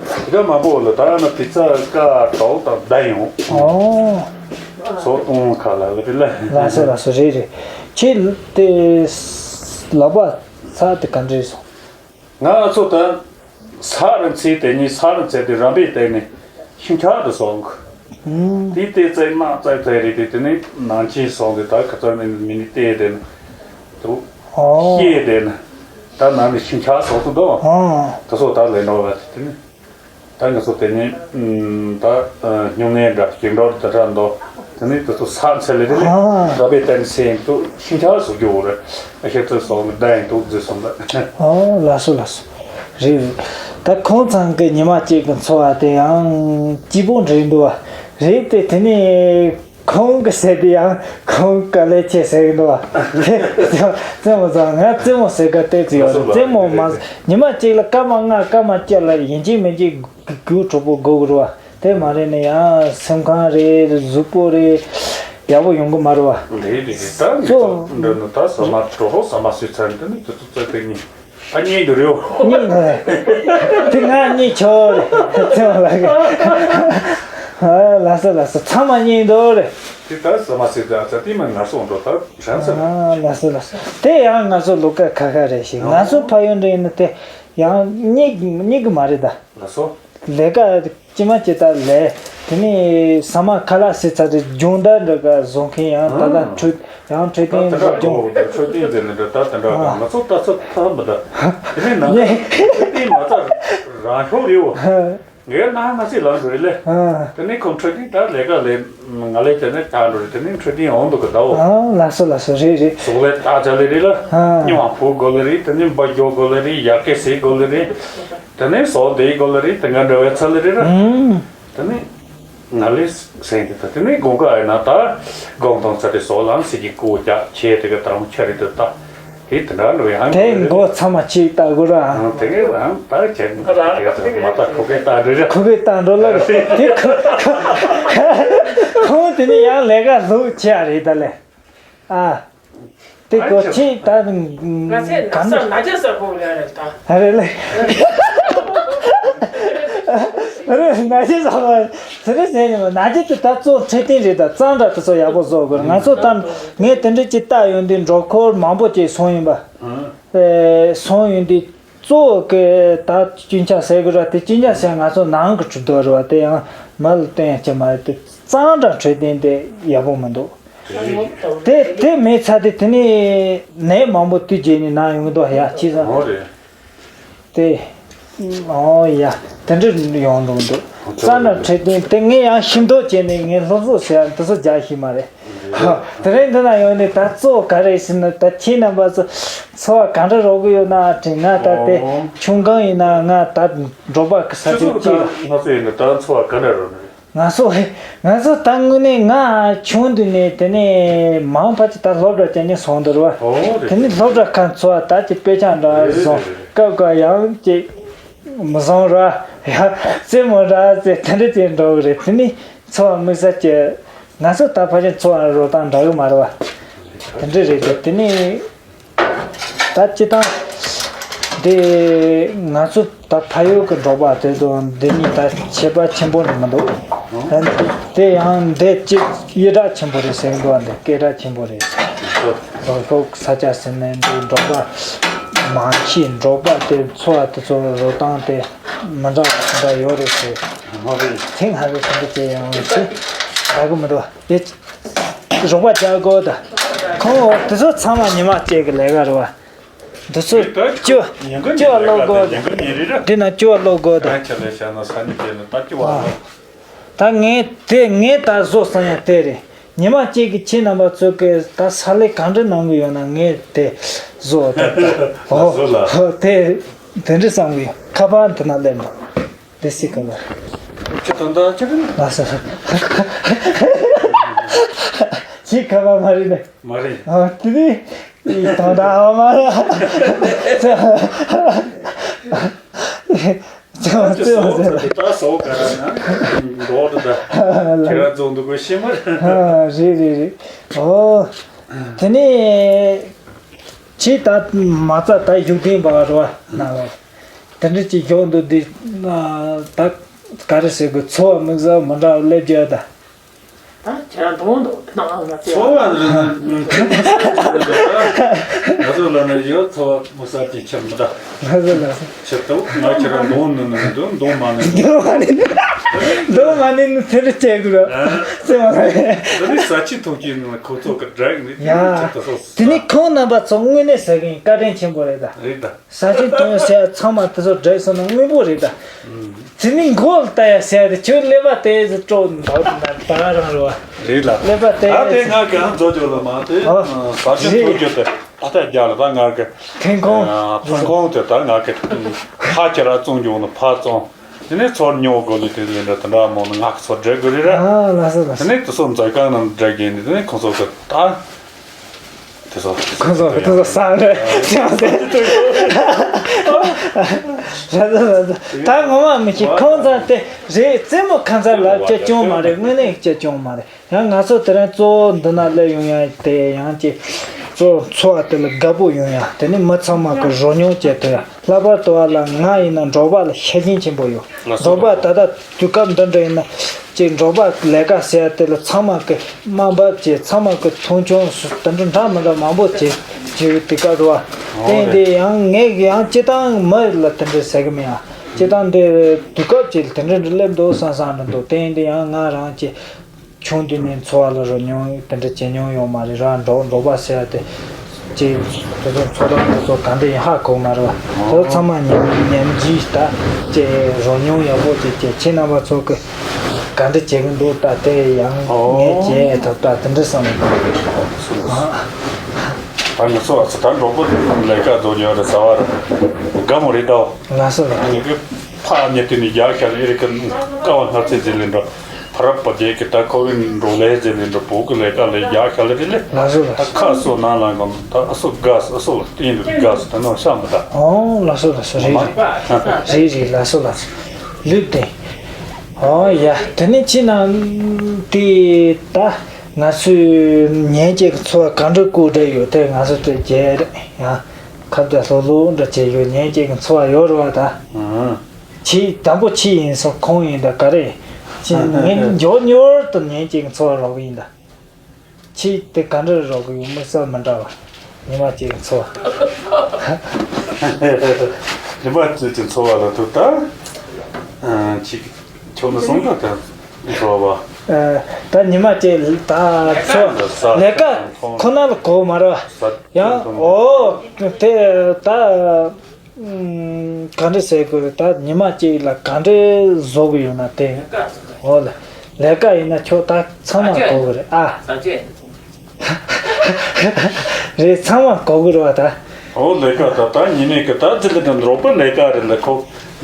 དུས་སྐབས་མང་པོ་ལ་ད་ཡང་ན་ཕི་ཚ་ཀ་དྲོ་དང་ལྡན་ཡོང་། ཨོ། ཚོ་གཏོང་ཁ་ལག་ལ་རེད་ལ། ལགས་སོ་ལགས་སོ། རེད་རེད། ཁྱེད་དེ་ལག་པ་ཚ་དེ་ག་འདྲ་རེད་སོང་། ང་ཚོ་ད་ས་རུ་ཚེ་དེ་ཉིད་ས་རུ་ཚེ་དེ་རམ་པའི་སྟེང་ནས་ཤིང་ཆག་ཏུ་སོང་། ཨུམ། དེ་ལྟའི་རྩེ་མ་རྩེ་རྩེ་རེད་དེ། དེ་ནས་ནང་ཆེན་སོང་དེ་ད་ཁ་ཚ་ནས་མི་ནི་བལྟས་དེ་ན་དུ་ཨོ། ཤེས་དེ་ན་ད་ནང་ནས་ཤིང་ཆག་སོང་དུ་འདུག་ཨོ། དེ་སོགས་ད་ལས་འགྲོ་བ་དེ་ནི་ད་ང་ཚོ་དེ་ནི་ད་སྨྱུང་གནས་འདྲ་སྐྱིན་འགྲོ་དེ་འདྲ་འདུག་དེ་ནི་དེ་ཚོ་ས་ཚེ་ལས་དེ་ནི་ཨ། ར་བའི་བསྟན་སེམས་དུ་ཤིང་ཆག་སོགས་ཀྱི་འོ་རེད། ཨ་ཤེས་ཚོད་སོགས་ནི་ད་ཡིན་དུ་རྫི་སོང་ད། ཨོ་ལགས་སོ་ལགས་སོ། རེད་རེད། ད་ཁོང་ཚང་གི་ཉི་མ་གཅིག་གི་འཚོ་བ་དེ་ཡང་སྐྱིད་པོ་རེད་འདུག་བ། རེད་དེ་དེ་ནས་ཁོང་གི་ཟས་དེ་ཡང་ཁོང་དཀའ་ལས་ཆེ་ཟེར་གི་འདུག་བ། རྩེད་མོ་ཚང་ང་རྩེད་མོ་ཟེར་ག་ཏོག་ཙམ་ཡོད་རེད། རྩེད་མོ་མ་ཉི་མ་གཅིག་ལ་སྐར་མ་ལྔ་སྐར་མ་བཅུ་ལ་ཡིན་གཅིག་མིན་གཅིག་གུ་གྲོགས་པོ་དགོས་གི་རེད་བ། དེ་མ་རེད་ནས་ཡང་སེམས་ཁམས་རེད། གཟུགས་པོ་རེད། ཡག་པོ་ཡོང་གི་མ་རེད་བ། རེད་རེད་རེད། ད་ངེད་ཚོ་འདྲ་ནི་ད་ཟ་མ་དྲོ་ཧོ་ཟ་མ་ཟོས་ཚར་འདི་ནི་དུ་དུ་ཙག་པའི་ཉིན། ཨ་གཉིས་འདུག་རེད་བ། གཉིས་འདུག་རེད། དེ་ང་གཉིས་ཆོག་རེད། ཚེ་བ་ལགས་ཀྱི། ཨ་ལགས་སོ་ལགས་སོ། ཚང་མ་གཉིས་འདུག་རེད། དེ་ད་ཟ་མ་ཟོས་ད་ཙག་དེ་མ་ང་སོང་འགྲོ་ད་རང་ས། ཨ་ལགས་སོ་ལགས་སོ། དེ་ཡང་ང་ཚོ་ལོ་ཀ་ཁ་ཁ་རེད་ཞིག་ང་ཚོ་ཕ་ཡུལ་འདྲ་ཡིན་ན་དེ་ཡང་གཉིས་གཉིས་གི་མ་རེད་ད། ལགས་སོ། ལས་ཀ་ཅི་མ་ཅི་ལྟར་ལས། དེ་ནས་ཟ་མ་ཁ་ལག་ཟས་ཚར་དུས་སྦྱོང་བརྡར་འདྲ་ག་བཟོ་མཁན་ཡང་ད་ལྟ་ཨང་། འཕྲོད་ཡང་འཕྲོད་ད་བསྟེན་དེ་འདྲ་འདྲ་སྦྱོང་གོ་གི་འདུག་འཕྲོད་བསྟེན་ཟེར་ནས་འདྲ་ད་དེ་འདྲ་ག་ཨ། ང་ཚོ་ལྟ་ཚུལ་ཐབས་མི་འདྲ། དེ་ནས་ནང་ནས་འཕྲོད་བསྟེན་མ་རྩ་རང་ཤོག་རེད་བ། ངའི་ནང་ང་ཚོས་ལངས་འགྲོ་རེད་ལས། ཨ། དེ་ནས་ཁོང་འཕྲོད་བསྟེན་ད་ལས་ཀ་ལས་ང་ལས་དེ་ནས་གྲགས་འགྲོ་རེད། དེ་ནས་འཕྲོད་བསྟེན་འོང་འདུག་གི་ཟླ་བོ། ཨ་ལགས་སོ་ལགས་སོ། རེད་རེད། གཟུགས་ལས་ལྟ་བྱ་ལས་རེད་ལ། ཨ། སྨྱོ་བ་ཕུག་དགོས་ལས་རེད། དེ་ནས་འབའ་རྒྱོ་དགོས་ལས་རེད། ཡར་སྐད་ཟེར་དགོས་ལས་རེད། དེ་ནས་ཟོག་འདེད་དགོས་ལ་རེད། དེ་འགའ་འདྲ་བའི་ཚ་ལ་རེད་ར། ཨུམ། དེ་ནས་ང་ལས་སེང་དེ་ད་དེ་ནས་དགོང་ཀ་ཨེ་ན་ད་དགོང་དང་ཚ་དེ་ཟོག་ལང་སྲིད་ཀྱི་ཀུ་བྱ་ཆེ་དེ་ག་དང་ཆ་རེད་དེ་ད་དེ་དེ་འདྲ་འདྲ་བའི་ཨང་དེ་མགོ་ཚ་མ་ཅིག་ལྟ་དགོས་ར། ཨང་དེ་གའི་ཨང་ད་ཆེ་ང་ད་དེ་ག་ཚ་མ་ད་ཁོ་གའི་ད་འདྲ་ར། ཁོ་གའི་ད་འགྲོ་ལ་རེད་དེ་ཁོ་ཁོ་ཁོ་དེ་ནས་ཡང་ལས་ཀ་ལུག་ཆེ་ཨ་རེད་ད་ལས། ཨ། དེ་གོ་ཆེ་ད་ང་ཚོས་ན་ས་ན་རྒྱ་ས་གོ་ལ་རེད་ད། ཨ་རེད་ལེ། རེད་ན་རྒྱ་ས་གོ་ཟེར་རེད་ཟེར་ནས་ན་རྒྱ་དེ་ད་གཙོ་འཕྲོད་བསྟེན་རེད་ད། གཙང་སྦྲ་དེ་ཚོ་ཡག་པོ་བཟོ་དགོས། ང་ཚོ་ད་ངས་དེ་འདྲ་ཅིག་ལྟ་ཡོང་དུས་འགྲོ་འཁོར་མང་པོ་ཅིག་སོང་ཡིན་པ། ཨེ་སོང་ཡོང་དུས་གཙོ་བོ་གི་ད་སྐྱོན་ཆ་ཟེར་དགོས་ར། དེ་སྐྱོན་ཆ་ཟེར་ང་ཚོ་ནང་གི་གྲུབ་དོན་རེད་བ། དེ་ཡང་མ་ལ་བསྟན་ཡ་ཅི་མ་རེད། དེ་གཙང་སྦྲ་འཕྲོད་བསྟེན་དེ་ཡག་པོ་མི་འདུག་དེ་དེ་མེད་ཚར་དུས་དེ་ནས་ནད་མང་པོ་དུས་རྗེས་ནས་ན་ཡོང་གི་འདུག་ཡ་ཅི་ཟེར། ཨོ་རེད། དེ་ཨོ་ཡ་དེ་འདྲ་ཡོང་འགྲོ་གི་འདུག་གཙང་སྦྲ་འཕྲོད་བསྟེན་དེ་ངས་ཡང་ཤེས་མདོག་བྱས་ནས་ངས་སློབ་གསོ་ཟེར་ཡ་འདི་ཚོ་རྒྱག་ཤེས་མ་རེད། དེ་རིང་འདི་ན་ཡོང་ནས་ད་གཙོ་བོ་ག་རེ་ཟེར་ན་ད་ཁྱེད་རྣམ་པ་ཚོ་འཚོ་བ་ག་འདྲ་རོལ་གི་ཡོད་ན་དྲན། ང་ད་དེ་ཨོ་ཆུང་སྒང་ཡིན་ན་ང་ད་འབྲོག་པ་གི་ས་ཆ་ཅིག་ལ། ང་ཚོ་ཡིན་ན་ད་འཚོ་བ་ག་འདྲ་རོལ་ནི་རེད། ང་ཚོ་ང་ཚོ་ད་དངོས་གནས་ང་ཆུང་དུས་ནས་དེ་ནས་མང་བ་ཅིག་ད་སློབ་གྲྭ་བསྐྱལ་ནས་སོང་འདུག་ར་བ། ཨོ་རེད། དེ་ནས་སློབ་གྲྭ་ཁ་འཚོ་བ་ད་ཅིག་དཔེ་ཆ་འདྲ་རེད་བཟུང་རེད་རེད། སྐབས་འགའ་ཡང་ཅིག་མི་བཟང་ར་ཡ་རྩེད་མོ་ར་ཟེར་དེ་འདྲ་ཅིག་འགྲོ་གི་རེད། དེ་ནས་འཚོ་བ་དམིགས་བསལ་གྱི་ང་ཚོ་ད་ཕལ་ཆེར་འཚོ་བ་རོལ་སྟངས་འདྲ་གི་མ་རེད་བ། དེ་འདྲ་རེད་དེ། དེ་ནས་ད་སྤྱི་བཏང་འདི་ང་ཚོ་ད་ཕ་ཡུལ་གྱི་འབྲོག་པ་དེ་ཚོ་འདི་གཉིས་ད་ཁྱད་པར་ཆེན་པོ་ནི་མི་འདུག་དེ་ཡང་འདི་གཅིག་ཡི་དྭགས་ཆེན་པོ་རེད་ཟེར་གི་འདུག་འདི་སྐད་གྲགས་ཆེན་པོ་རེད། རོགས་ཕྱོགས་ས་ཆ་ཟེར་ནས་འདི་འབྲོག་པ་མང་ཆེ་འབྲོག་པ་དེ་འཚོ་བ་དེ་ཚོ་རོལ་སྟངས་དེ་མི་འདྲ་བ་དེ་འདྲ་ཡོད་རེད་ཟེར། ཐེངས་ཧ་གི་ཐེངས་གི་ཅེས་ཡང་ཅི་ཧ་གི་མི་འདུག་དེ་རོགས་པ་རྒྱག་དགོས་ད། ཁོང་འོ་དེ་ཚོ་ཚང་མ་ཉི་མ་གཅིག་གི་ལས་ཀ་རེད་བ། འདི་ཚོ་ཉིན་གུང་ཉིན་གུང་ལས་ཀ་ད་ཉིན་གུང་ཉིན་རེ་རེ། འདི་ན་སྐྱོ་བ་ལོག་དགོས་ད། གང་ཆ་ལས་བྱ་ན་ས་ནི་དེ་ནི་ད་སྐྱོ་བ་ལོག་ད་ངས་དེ་ངས་ད་བཟོ་བསམ་ཡ་དེ་རེད། ཉི་མ་གཅིག་གི་ཁྱེད་རྣམ་པ་ཚོ་གིས་ད་ས་ལས་གང་འདྲ་གནང་གི་ཡོད་ན་ངས་དེ་བཟོ་ད་ད། ཨོ་བཟོ་ལ། ཨོ་དེ་དེ་འདྲ་བསམ་གི་ཡོད། ཁ་པར་འདི་ན་སླེབས་འདུག་དེ་སྲིད་ག་ལ། ཁྱེད་ད་ལྟ་ཁྱེད་ཀྱི་ལགས་སོ། ཁྱེད་ཁ་པར་མ་རེད་ནས། མ་རེད། ཨ་དེ་ནི་ད་ལྟ་ཨ་མ་ར། ཅང་ཅང་ཅང་ད་སོ་ག་ར་ན་འགྲོ་འདུག་ད་ཁྱེད་ར་རྫོང་འདུག་གོ་ཤེས་མ་རེད། ཨ་རེད་རེད་རེད། ཨོ་དེ་ནི། ཁྱེད་ད་མ་རྩ་ད་བཞུགས་གདན་པ་རུ་བ་ན་བ། དེ་འདྲ་ཅིག་བཞུགས་འདུག་འདི། ད་ག་རེ་ཟེར་དགོས། འཚོ་བ་དམིགས་བསལ་མི་འདྲ་བ་སླེབས་རྒྱུ་ད། ད་ཁྱེད་རང་གདོང་འདུག་ནང་ང་ཚོ་ཚོ་བ་ལ་ང་ཚོ་ལ་ནི་ཡོད། ཚོ་བ་མི་ཟ་གི་ཁྱེད་མི་འདྲ། ང་ཚོ་ལ་ཁྱེད་ད་ང་ཁྱེད་རང་གདོང་ནི་ནི་འདུག་གདོང་མ་ནི་ནི། གདོང་མ་ནི་ནི་གདོང་མ་ནི་ནི་དེ་འདྲ་བྱེད་དགོས་ར། ཨ། ཙེ་མ་རེད། དེ་ནི་ས་ཆི་ཐོག་གི་ནི་ཁོ་ཚོ་གི་འདྲ་ནི་དེ་ཡ། ཁྱེད་ད་སོ་དེ་ནི་ཁོང་རྣམ་པ་ཚོ་དངོས་གནས་ཟ་གི་ཡིན། བཀའ་དྲིན་ཆེན་པོ་རེད་ད། རེད་ད། ས་ཆེན་དོན་ཟེར་ཚང་མ་དེ་ཚོ་བསྒྲིགས་སོང་ན་དངོས་པོ་རེད་ད། དེ་ནི་མགོ་ལ་ལྟ་ཡ་ཟེར་ཏེ་ཁྱོད་ཀླད་པ་དེ་ཚོ་སྤྲོ་འདུག་ན་ད་ག་རང་རེད་བ། རེད་ལ། ཀླད་པ་དེ་ད་དེ་ཚོ་ང་གང་མཛོ་ཇོ་ལ་མ་དེ་ཨ། ས་ཆེན་རེད། ཐོག་རྒྱུ་དེ་ད་ལྟ་རྒྱ་ལ་ད་ང་གི་ཐེན་ཁོང་ཨ་ཐེན་ཁོང་དེ་ད་ང་གི་ཕ་ཁྱེད་ར་བཙོང་རྒྱུ་ནི་ཕ་བཙོང་། དེ་ནས་ཚོར་ཉོ་དགོས་ལི་དེ་ལས་འདྲ་དེ་འདྲ་མོ་ནི་ང་གི་ཚོར་འབྲེལ་དགོས་རེད་ར། ཨ་ལ་སོ་ལ་དེ་སོ། ནས་དེ་ཚོ་མཛོད་ཁང་ནང་འདྲ་གི་ནི་དེ་ནས་ཁོང་ཚོ་གི་ད། དེ་ཚོ་ཁོ་ཚོ་དེ་ཚོ་ས་རེད་ཅང་ཟེར། ད་ངོ་མ་མི་ཤེས། ཁོང་ཚོ་དེ་རེད། རྩེད་མོ་ཁ་མཚར་ལ་སྐྱེ་བྱུང་མ་རེད། དངོས་གནས་སྐྱེ་བྱུང་མ་རེད། ཡང་ང་ཚོ་དེ་རིང་གཙོ་བོ་འདི་ན་སླེབས་ཡོང་ཡ་དེ་ཡང་ཅིག་གཙོ་བོ་འཚོ་བ་དེ་ལ་དགའ་པོ་ཡོང་ཡ། དེ་ནི་མི་ཚང་མ་གི་རོ་མྱོང་བྱེད་ཐུབ་ཡ། ལྷག་པར་དུ་བ་ལ་ང་ཡིན་ན་འབྲོག་པ་ལ་ཤ་ཞེན་ཆེན་པོ་ཡོད། འབྲོག་པ་ད་ལྟ་དུས་སྐབས་འདི་འདྲ་ཡིན་ན། ཅིག་འབྲོག་པ་ལས་ཀ་ཟེར་ཡ་དེ་ལ་ཚང་མ་གི་དམའ་འབེབས་བྱེད། ཚང་མ་གི་མཐོང་ཆུང་སུ་དེ་འདྲ་འདྲ་མི་འདྲ་མང་པོ་བྱེད་བྱེད་དུས་སྐབས་རེད་བ། དེ་ཡིན་དུས་ཡང་ངས་ཡང་སྤྱི་བཏང་མི་ལ་དེ་འདྲ་ཟེར་གི་མིན་ཡ། སྤྱི་བཏང་འདི་དུས་སྐབས་ཅིག་ལ་དེ་འདྲ་འདྲ་སླེབས་འདུག་བསམ་བསམ་འདྲ་འདུག་དེ་ཡིན་དུས་ཡང་ང་རང་ཅིག་ཆུང་དུས་ནས་འཚོ་བ་ལ་རོལ་མྱོང་དེ་འདྲ་བྱེད་མྱོང་ཡོད་མ་རེད་ར། འབྲོག་འབྲོག་པ་ཟེར་ཡ་དེ། ཅེས་དེ་ཚོ་འཚོ་སྟངས་དེ་ཚོ་ག་འདྲ་ཡིན་ཧ་གོ་མ་རེད་བ། དེ་ཚོ་ཚང་མ་ཉམས་ཉམས་རྒྱུས་ད་ཅེས་རོལ་མྱོང་ཡག་པོ་ཅིག་ཅེས་ཁྱེད་རྣམ་པ་ཚོ་གི་ག་འདྲ་བྱེད་གི་འདུག་ད་དེ་ཡང་ངས་བྱེད་ཐུབ་ད་དེ་འདྲ་བསམ་ཡོད། ད་ང་ཚོ་ཨ་ཚོ་ད་འབྲོག་པ་ལས་ཀ་རྫོགས་ཉོ་རེད་ཟ་བ་རེད། དགའ་མོ་རེད་ད། ང་སོ་ར། ངེད་ཀྱི་ཕ་ཉེ་དུས་ནས་རྒྱག་ཤར་ཨེ་རི་ཀ་ཀ་བ་སྣ་རྩེ་ཟེར་ལེ་འགྲོ། ཕ་རབ་པ་རྒྱལ་གྱི་ད་ཁོ་བོའི་འགྲོ་ལས་ཟེར་ལེ་འགྲོ། བོད་ཀྱི་ལས་ཀ་ལས་རྒྱག་ཤར་ལེ་རེད་ལེ། ལ་སོ་ར། ད་ཁ་སོ་ནང་ལ་འགོམ་ད་ཨ་སོ་དགའ་སོ་ཨ་སོ་ལ་བརྟེན་འདུག་དགའ་སོ་ད་ནོ་ཤ་མི་ད། ཨོ་ལ་སོ་ལ་སོ་རེད་རེད། རེད་རེད་ལ་སོ་ལ་སོ། ལུས་ཏེ། ཨོ་ཡ་དེ་ནས་ཕྱི་ནང་དེ་ད་ང་ཚོའི་ཉིན་གཅིག་གི་འཚོ་བ་ག་འདྲ་བཀོད་བསྡད་ཡོད་དེ་ང་ཚོ་དེ་རྒྱལ་རེད་ཡང་། ཁ་བརྡ་ལྷུག་ལྷུག་འདྲ་བྱེད་ཡོད། ཉིན་གཅིག་གི་འཚོ་བ་ཡོད་རེད་བ་ད། ཨང་། ཁྱི་དང་པོ་ཁྱི་ཡིན་སོང་ཁོང་ཡིན་ད་ག་རེ། ཁྱི་ངས་མགྱོགས་མྱུར་དུ་ཉིན་གཅིག་གི་འཚོ་བ་རོལ་གི་ཡིན་ད། ཁྱི་དེ་ག་འདྲ་རོལ་གི་ཡོད་དམིགས་བསལ་མི་འདྲ་བ། ཉི་མ་གཅིག་གི་འཚོ་བ། ཉི་མ་གཅིག་གི་འཚོ་བ་ལ་ཐུག་ད། ཨང་ཁྱི་ཁྱོད་ནི་སོང་ད་ད་འཚོ་བ། ཨ། ད་ཉི་མ་གཅིག་ད་འཚོ་ལས་ཀ་ཁོ་ན་ལ་གོ་མ་རེད་བ། ཡང་ཨོ་དེ་ད། ཨུམ། ག་འདྲ་ཟེར་དགོས་རེད། ད་ཉི་མ་གཅིག་ལ་ག་འདྲ་བཟོ་གི་ཡོད་ན་དེ། འོ་ལ། ལས་ཀ་ཡིན་ན་ཁྱོད་ད་ཚང་མ་གོ་གི་རེད་ཨ། རེད་ཚང་མ་གོ་གི་རེད་བ་ད། འོ་ལས་ཀ་ད་ད་ཉི་མའི་གི་ད་ཅི་ལ་ད་འབྲོག་པའི་ལས་ཀ་རེད་ལ་ཁོ་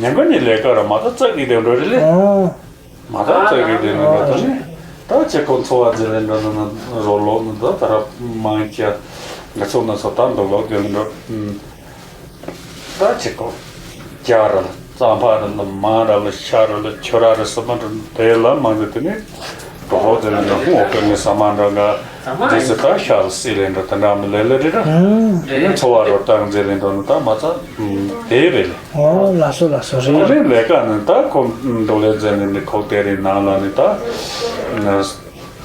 ཉིན་གུང་ནས་ལས་ཀ་ར་མ་ད་ཙག་གི་དེ་འགྲོ་རེད་ལེ། ཨོ། མ་ད་ཙག་གི་དེ་ནི་འགྲོ་ད་ནི་ད་ཁྱེད་ཁོ་འཚོ་བ་ཟེར་ལེ་འགྲོ་ནི་ནི་རོ་ལོག་ནི་ད་ད་ར་མང་ཁྱེད་ང་ཚོ་ནི་ཚོ་ད་འདུག་ལོག་དེ་ནི་འགྲོ། ད་ཅི་གོ། རྒྱ་ར་ལ་རྩམ་པ་ར་ལ་མང་ར་ལ་ཤ་ར་ལ་ཆུ་ར་ར་སི་མ་ར་དེ་ལ་མང་དུ་དེ་ནི་གྲོགས་པོ་དེ་ནི་ཧུང་འོག་གི་ནི་ས་མ་འདྲ་འགའ་དེ་སི་ད་ཤ་ལ་སི་ལེ་འདྲ་དེ་འདྲ་མི་ལེ་ལེ་རེ་ར་དེ་ནི་འཚོ་བ་རོ་བཏང་མཛེ་ལེ་འདྲ་ནི་ད་མ་ཚ་དེ་རེ་ལེ། ཨོ་ལ་སོ་ལ་སོ་རེ་ཁོ་རེ་ལས་ཀ་ནི་ད་ཁོ་འདོ་ལེ་མཛེ་ནི་ནི་ཁོ་དེ་རེ་ནང་ལ་ནི་ད།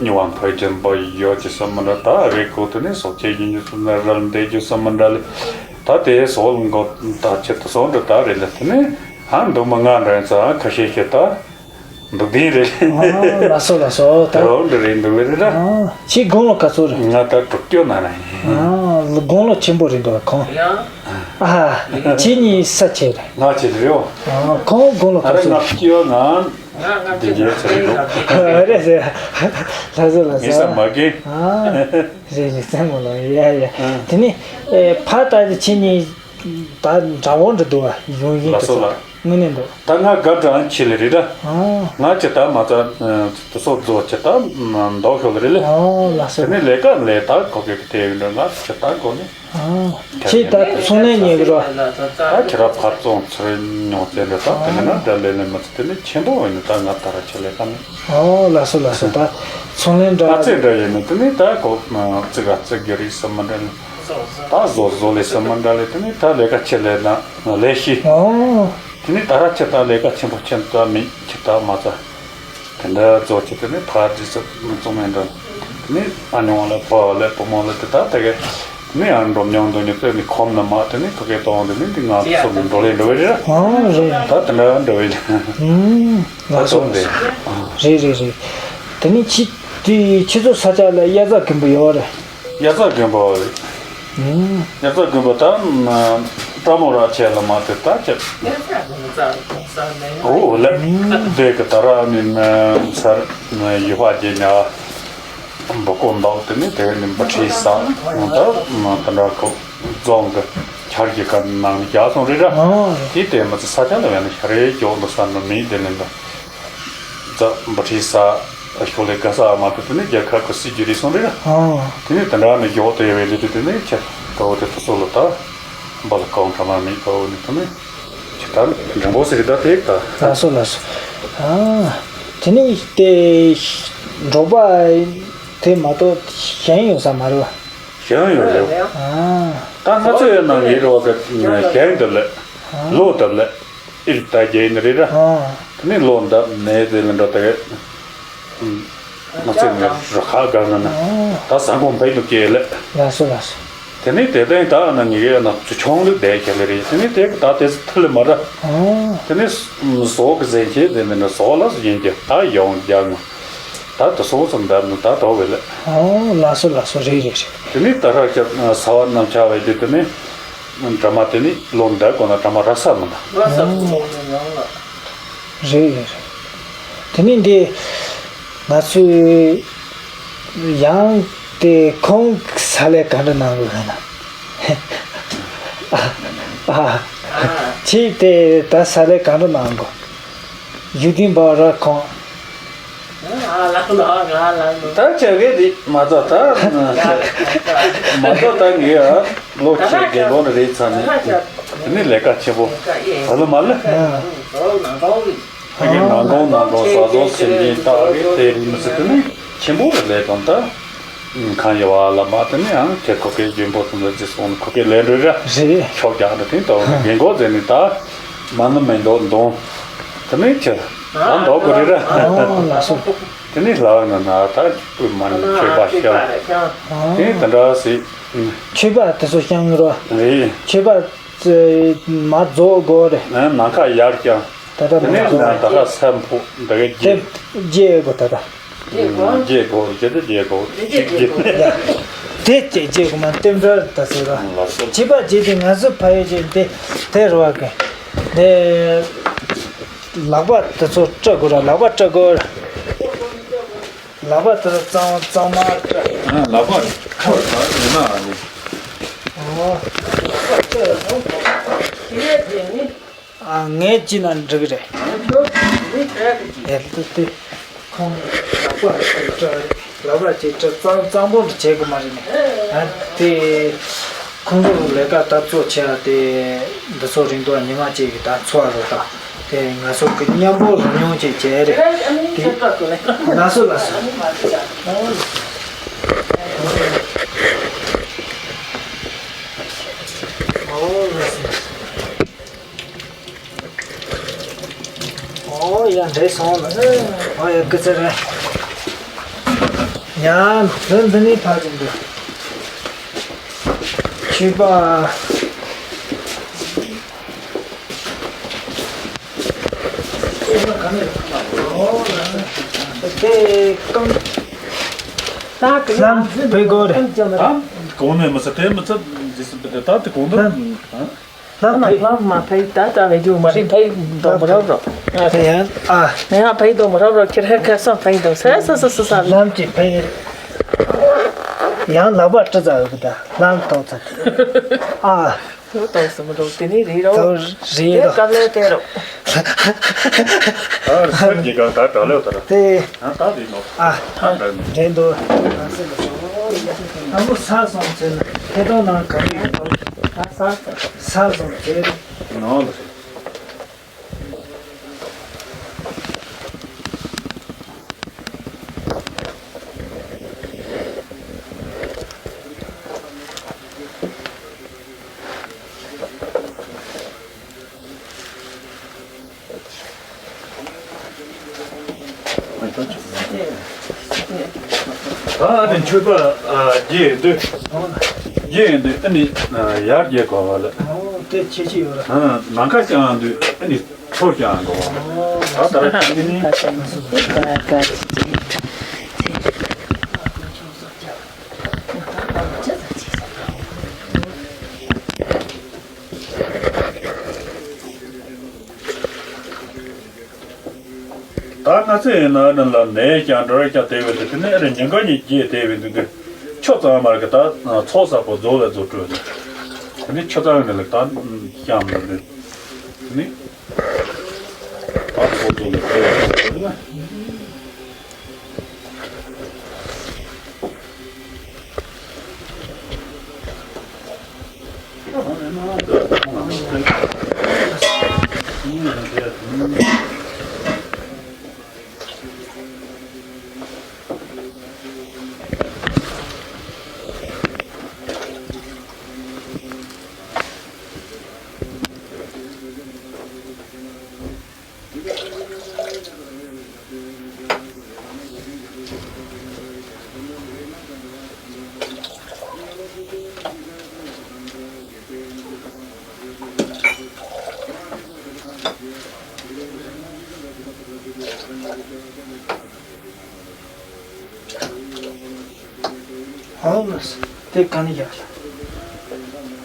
མྱུར་བ་འཕོ་སྐྱོན་པོ་ཡོད་ཀྱི་བསམ་མི་འདྲ་ད་རེ་ཁོ་དེ་ནས་སོགས་ཁྱེད་ཀྱི་ཉིད་དུ་ན་རལ་འདེད་རྒྱུ་བསམ་མི་འདྲ་ལེ། ད་དེ་སོགས་མགོ་ད་ཆེད་དུ་སོགས་འདྲ་ད་རེ་ལེ་དེ་ནས་ཧང་འདུག་མི་ང་འདྲ་ཡིན་ཙང་ཁ་ཤས་ཤིག་ད་འདུག་ལྡན་རེ་ལེ། ཨ་ལ་སོ་ལ་སོ་ད། འོ་འདྲ་རེད་འདུག་ལེ་རེ་ད། ཨ་ཁྱེད་དགུང་ལོ་ག་ཚོད་རེད། ང་ད་དྲུག་ཅུ་ན་ན་ཡིན། ཨ་དགུང་ལོ་ཆེན་པོ་རེད་འདུག་ཁོང་། ཨ་ཁྱེད་གཉིས་ས་ཆེ་རེད། ང་ཆེ་རེད་འོ། ཨ་ཁོང་དགུང་ལོ་ག་ཨ་རེ་ཚོད། ང་ཆེ་ཡོད་ང་། དེ་རྒྱལ་ཚ་རེད་འདུག་ཨ་རེད་ཟེར། ལྷ་བཟོ་ལ་ངས་ཟ་ཟ། མ་གིན། ཨ་རེད་རེད་བཙན་མོ་ལ་ཡ་ཡ། ཨ་དེ་ནི་ཨེ་ཕ་ད་ནི་ཁྱེད་གཉིས་ད་འདྲ་བོ་འདྲ་འདུག་ཨ་ཡོང་ཡིན་ལ་དུ་སོ་ལ། དངོས་གནས་འདུག་ད་ང་དགའ་གྲང་ཆེ་ལེ་རེད་ད། ཨ། ང་ཅི་ད་མ་ཚ་དུ་སོ་རྫོགས་ཅི་ད་མདོག་ཤོ་ལེ་རེད་ལེ། ཨོ་ལགས་སོ། དེ་ནས་ལས་ཀ་ལས་ད་ཁོ་གི་དེ་ཡོད་འགྲོ་ང་ཅི་ད་གོ་ནི། ཨ། ཁྱེད་ད་ཚོང་ལས་ཉེ་གི་རོ། ད་ཁྱེད་ར་ཕར་བཙོང་ཚུར་ཉོ་ཙེ་འདྲ་ད་དེ་ནས་ན་འདྲ་ལེ་ལེ་མ་ཚ་དེ་ནས་ཆེན་པོ་ཡིན་ད་ང་ད་ར་ཆེ་ལེ་ད་ནི། ཨོ་ལགས་སོ་ལགས་སོ། ད་ཚོང་ལས་འདྲ། ད་ཙེ་འདྲ་ཡིན་ནི་དེ་ནས་ད་གོ་ཙི་ག་ཙི་གི་རིགས་སམ་མ་འདྲ་ལེ། ད་བཟོ་བཟོ་ལས་སམ་མ་འདྲ་ལེ་དེ་ནས་ད་ལས་ཀ་ཆེ་ལེ་ན་ལས་ཤི། ཨོ། དེ་ནས་ད་ར་ཁྱེད་ད་ལས་ཀ་ཆེན་པོ་ཆེན་ད་མི་ཁྱེད་ད་མ་ཚ། དེ་འདྲ་བཟོ་ཁྱེད་དེ་ནས་ཕར་རྗེས་སུ་བཙོང་མེད་འདྲ། དེ་ནས་ཨ་ཉོང་ལ་ཕོ་ལ་བུ་མོ་ལ་དེ་ད་དེ་གས་དེ་ནས་ཨ་འགྲོ་མྱོང་འདུག་ཉི་ཚེ་ནི་ཁོམ་ན་མ་དེ་ནས་ཁོ་གས་གཏོང་དེ་ནས་འདི་ང་ཚོ་འགྲོ་ལེ་འགྲོ་བའི་རེད། ཨོ་རེད། ད་དེ་འདྲ་འགྲོ་བའི་རེད། ཨུམ། ལགས་སོ་ལགས་སོ། རེད་རེད་རེད། དེ་ནས་ཁྱི་དེ་ཁྱི་ཚོ་ས་ཆ་ལ་དབྱར་རྩྭ་དགུན་འབུ་ཡོད་རེད། དབྱར་རྩྭ་དགུན་འབུ་རེད། ཨུམ། དབྱར་རྩྭ་དགུན་འབུ་ད་སྤྲ་མོ་ར་ཆེ་ལ་མ་དེ་ད་ཁྱབ། ཨོ་ལེ། དེ་གི་ད་ར་ནི་སར་ཡུ་ཧ་རྒྱལ་ཉ་འབུ་ཀོ་འདག་དེ་ནི་དེ་ནི་འབུ་ཁྲི་ས་ད་དེ་འདྲ་ཁོ་རྫོང་གི་ཆར་གྱི་ཁ་ནང་ནི་རྒྱག་སོང་རེད་ར། ཨོ། དེ་དེ་མ་ཚད་ས་ཆ་ལ་བས་ན་ཤ་རེ་ཀྱོག་འདུག་ས་ནི་མི་དེ་ནི་འདུག་ད་འབུ་ཁྲི་ས་ཤོ་ལེ་ག་ས་མ་དེ་དེ་ནི་རྒྱལ་ཁབ་ཀྱི་སྲིད་ཇུས་རེད་སོང་རེད་ར། ཨོ། དེ་ནི་དེ་འདྲ་ནི་ཀྱོག་དེ་བས་ལེ་དེ་དེ་ནི་ཁྱེད་ག་བོ་དེ་ཐུ་སོ་ལ་ད་འབུ་ལ་ཀོང་ཁྲ་མ་མི་ག་བོ་ནི་དེ་ནི། ཇི་ལྟར་འགྲེང་བུ་ཟེར་གི་ད་དེ་ད། ལགས་སོ་ལགས་སོ། ཨ། དེ་ནི་དེ་འབྲོག་པ་དེ་མ་གཏོགས་གཞན་ཡོད་ས་མ་རེད་བ། གཞན་ཡོད་རེད། ཨ། ད་ང་ཚོ་ཡོད་ན་ངའི་རེ་བ་གི་གཞན་འདི་ལ་ཨ། ལོ་འདབ་ལ་ཨིར་ད་རྒྱལ་ཡིན་རེད་ར། ཨ། དེ་ནི་ལོ་འདབ་ནས་དེ་ལ་འགྲོ་ད་གི་ང་ཚོས་ནི་རུ་ཁག་སྒང་ན་ན་ད་ས་ཁོངས་བེད་དུ་སྐྱེལ་ལེ། ལགས་སོ་ལགས་སོ། དེ་ནས་དེ་ལྟའི་ད་ན་ངེས་ཡོད་ན་ཚུ་ཆུང་ལུགས་བསྡད་ཁྱེར་ལེ་རེད། དེ་ནས་དེ་ད་དེ་ཚུ་ཐུ་ལེ་མ་ར། ཨོ། དེ་ནས་ཟོག་གི་ཟན་ཁྱེར་དེ་ནས་ཟོག་ལ་ཡིན་གྱི་ད་ཡོང་རྒྱག་ནོ། ད་དེ་སོ་ཙམ་བསྡད་ནོ་ད་དོ་བས་ལེ། ཨོ་ལགས་སོ་ལགས་སོ། རེད་རེད་རེད། དེ་ནས་ད་ར་ཁྱབ་ས་བ་གནམ་ཆ་བས་དེ་དེ་ནས་འདྲ་མ་དེ་ནས་ལོ་འདབ་གོ་ན་འདྲ་མ་ར་ས་མི་འདྲ། རེད་རེད་རེད། དེ་ནས་འདི་ང་ཚོས་ཡང་དེ་ཁོང་ས་ལས་ག་འདྲ་གནང་དགོས་ན། ཨ། ཁྱེད་དེ་ད་ས་ལས་ག་འདྲ་གནང་དགོས། ཡུ་ཏིན་པ་ར་ཁོང་། ད་ཆ་གེ་དེ་མ་ད་ད་མ་ད་ད་ངས་ཨ་ལོ་ཆེ་རྒན་གོང་རེད་ཚ་ནི་དེ་ནི་ལས་ཀ་ཆེན་པོ་ཨ་ལ་མ་ལ། ཨ་གི་ནང་གོང་ནང་གོང་ས་ཟོ་སེམས་ཅན་བཏགས་གི་དེ་རིགས་མི་སྲིད་དེ་ནི་ཆེན་པོ་རེད་ལས་དང་ད། གང་ཡོད་བ་ལ་མ་དེ་ནི་ཡང་ཁྱེད་ཁོ་གའི་རྒྱུན་པོ་དུ་འཛི་སོང་ནི་ཁོ་གའི་ལས་འགྲོ་ར། རེད། ཤོག་རྒྱག་འདི་དེང་དུ་རྒན་གོ་ཟེར་ནི་ད་མ་ནི་མེ་འདོག་འདོང་། དེ་ནི་ཁྱེད་ད་འདོག་གོ་རེ་ར། ཨོ་ལགས་སོ། དེ་ནི་ལག་ན་ན་ད་སྤུས་མ་ནི་མཆོད་པ་ཤང་། དེ་ནི་དེ་འདྲ་སི། མཆོད་པ་དེ་ཚོ་ཤང་རོ། རེད། མཆོད་པ་མ་རྫོགས་གོ་རེད། ནང་ཁ་ཡར་ཤང་། ད་ལྟ་དེ་ནས་མ་ད་ལྟ་སེམས་ཕུག་འདི་གའི་དེ་རྗེས་གོ་ད་ལྟ། རྗེས་གོ་རྗེས་དེ་རྗེས་གོ་གཅིག་རྗེས། དེ་རྗེས་རྗེས་གོ་མ་ལྟེམ་བྲལ་ད་ཟེར་བ། ལགས་སོ། བྱིས་པ་རྗེས་དེ་ང་ཚོ་ཕ་ཡུལ་རྗེས་དེ་དེ་རུ་བ་གི་དེ་ལག་པ་དེ་ཚོ་སྐྲ་དགོས་ར། ལག་པ་སྐྲ་དགོས་ར། ལག་པ་དེ་ཚོ་གཙང་གཙང་མ་སྐྲ། ལག་པ་ཁ་བ་ད་ཡིན་ན་ཨ་ནི། ཨོ། ལག་པ་སྐྲ་ཡོད་ནོ། ཨ། ངས་ཅི་ན་འགྲིག་རེད། ཡར་ལྟ་སྟེ། ཁོང་ལག་པ་ཅིག་སྐྲ་རེད། ལག་པ་ཅིག་སྐྲ་གཙང་གཙང་པོ་རེ་བྱེད་དགོས་མ་རེད་ནས། ཨ། དེ་ཁོང་ཚོ་ལས་ཀ་ད་གཙོ་ཆེ་བ་དེ་འདི་ཚོ་རིང་དུ་ཉི་མ་གཅིག་གི་ད་འཚོ་བ་རོ་ད། དེ་ང་ཚོ་གི་མཉམ་པོ་རོ་མྱོང་ཅིག་བྱས་རེད། དེ་ལགས་སོ་ལགས་སོ། ཨོ་ལགས་སོ། ཨོ་ཡ་འདྲེས་སོང་ལ། ཨོ་ཡ་སྐུ་ཚེ་རིང་། ཡ་འདི་འདི་ནས་ཕར་ཅིག་འདུག་མཆོད་པ། ཨོ་ལགས་སོ། དེ་རྐང་། ལམ་བེ་གོ་རེད། ཨ། གོང་ནས་མི་ཚེ་དེ་མི་ཚེ་འདི་སུ་བེ་དེ་ད་དེ་གོང་དུ། ལམ། ཨ། ལམ་ཕ་ཡི། ལམ་མ་ཕ་ཡི་ད་ད་བེད་སྤྱོད་མ་རེད། ཕ་ཡི་འདོན་པ་རབ་རོ། དེ་ཡང་ཨ། ང་ཡང་ཕ་ཡི་འདོན་པ་རབ་རོ། ཁྱེད་རང་ཁ་སང་ཕ་ཡི་འདོན་ས་ས་ས་ས་ས། ལམ་གྱི་ཕ་ཡི། ཡང་ལག་པ་ཀྲི་ཙ་ཡོད་གི་ད་ལམ་ཐོག་ཚ། ཨ། ཐོག་ཐོག་སུ་མི་འདུག་དེ་ནི་རེད་རོ། ཐོག་རེད་རོ། དེ་དཀའ་ལས་དེ་རོ། ཨ་རི་སར་གྱི་གང་ད་དྲ་ལེའུ་དར། དེ་ཨ་ད་རེད་ནོ། ཨ་ཨ་འདྲ་ནོ། འདྲེན་དུ། ཨ་མོ་ས་སོང་ཚེ་ན་ཧེ་ཏོ་ནང་ག་རེ་ཡོད། ཨ་ས་ས་སོང་ཚེ་ནོ། ད་ཨ་ནི་མཆོད་པ་ཨ་རྒྱས་འདུག་རྒྱས་འདུག་ཨ་ནི་ཡར་རྒྱས་གོ་བ་ལ། ཨོ་དེ་ཆེ་ཆེ་ཡོད་ར། ནམ་མཁའ་བྱང་འདུག་ཨ་ནི་ཐོར་བྱང་གོ་བ། ད་ད་ར་ཨ་ནི། ད་ང་ཚོ་ཡིན་ན་ནི་ལ་ནས་ཀྱང་འགྲོ་རེ་ཀྱང་དེ་བས་དེ་དེ་ནས་རེ་ཉིན་གང་ཉིན་རྒྱས་དེ་བས་འདུག་གི། ཆོ་ཚང་མར་གི་ད་ཚོགས་གསར་པོ་རྫོགས་ལ་རྫོགས་སྤྲོད་ནས། དེ་ནས་ཆོ་ཚང་ནི་ལ་ད་བཤམས་ལ་ནི། དེ་ནས་ད་ཚོགས་རྫོགས་ལ་རྫོགས་ལ་རྫོགས་ན། ཨོ་ལགས་སོ། དེ་ག་ནས་རྒྱག་ལ།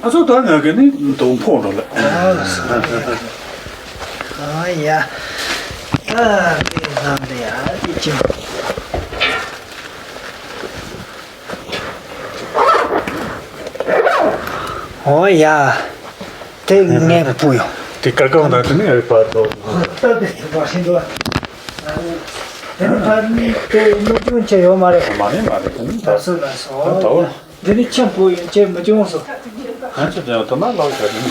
ཨ་ཚོ་ད་ང་གི་ནི་དོང་ཕོག་འགྲོ་ལ། ཨོ་ལགས་སོ། ཨ་ཡ། ཨ་དེ་ལམ་དེ་ཡ་དེ་ཅི། ཨོ་ཡ། དེ་ངའི་བུ་ཡོ། དེ་ཀ་ཀའོ་ན་དེ་ནི་ཨེ་ཕར་ཐོག་ད་དེ་ཚོ་བ་ཤིན་ཏུ། དེ་ནི་ཕར་ནི་དེ་མི་ཅུང་ཆེ་ཡོད་མ་རེད། མ་རེད་མ་རེད། དེ་ནི་ད་ལགས་སོ་ལགས་སོ། ད་འོ། འདི་ནི་ཆེན་པོ་ཡིན་ཆེ་མི་ཅུང་སོ། ང་ཚོ་དེ་ཡང་དུ་མ་ལོག་བྱ་དེ་ནི།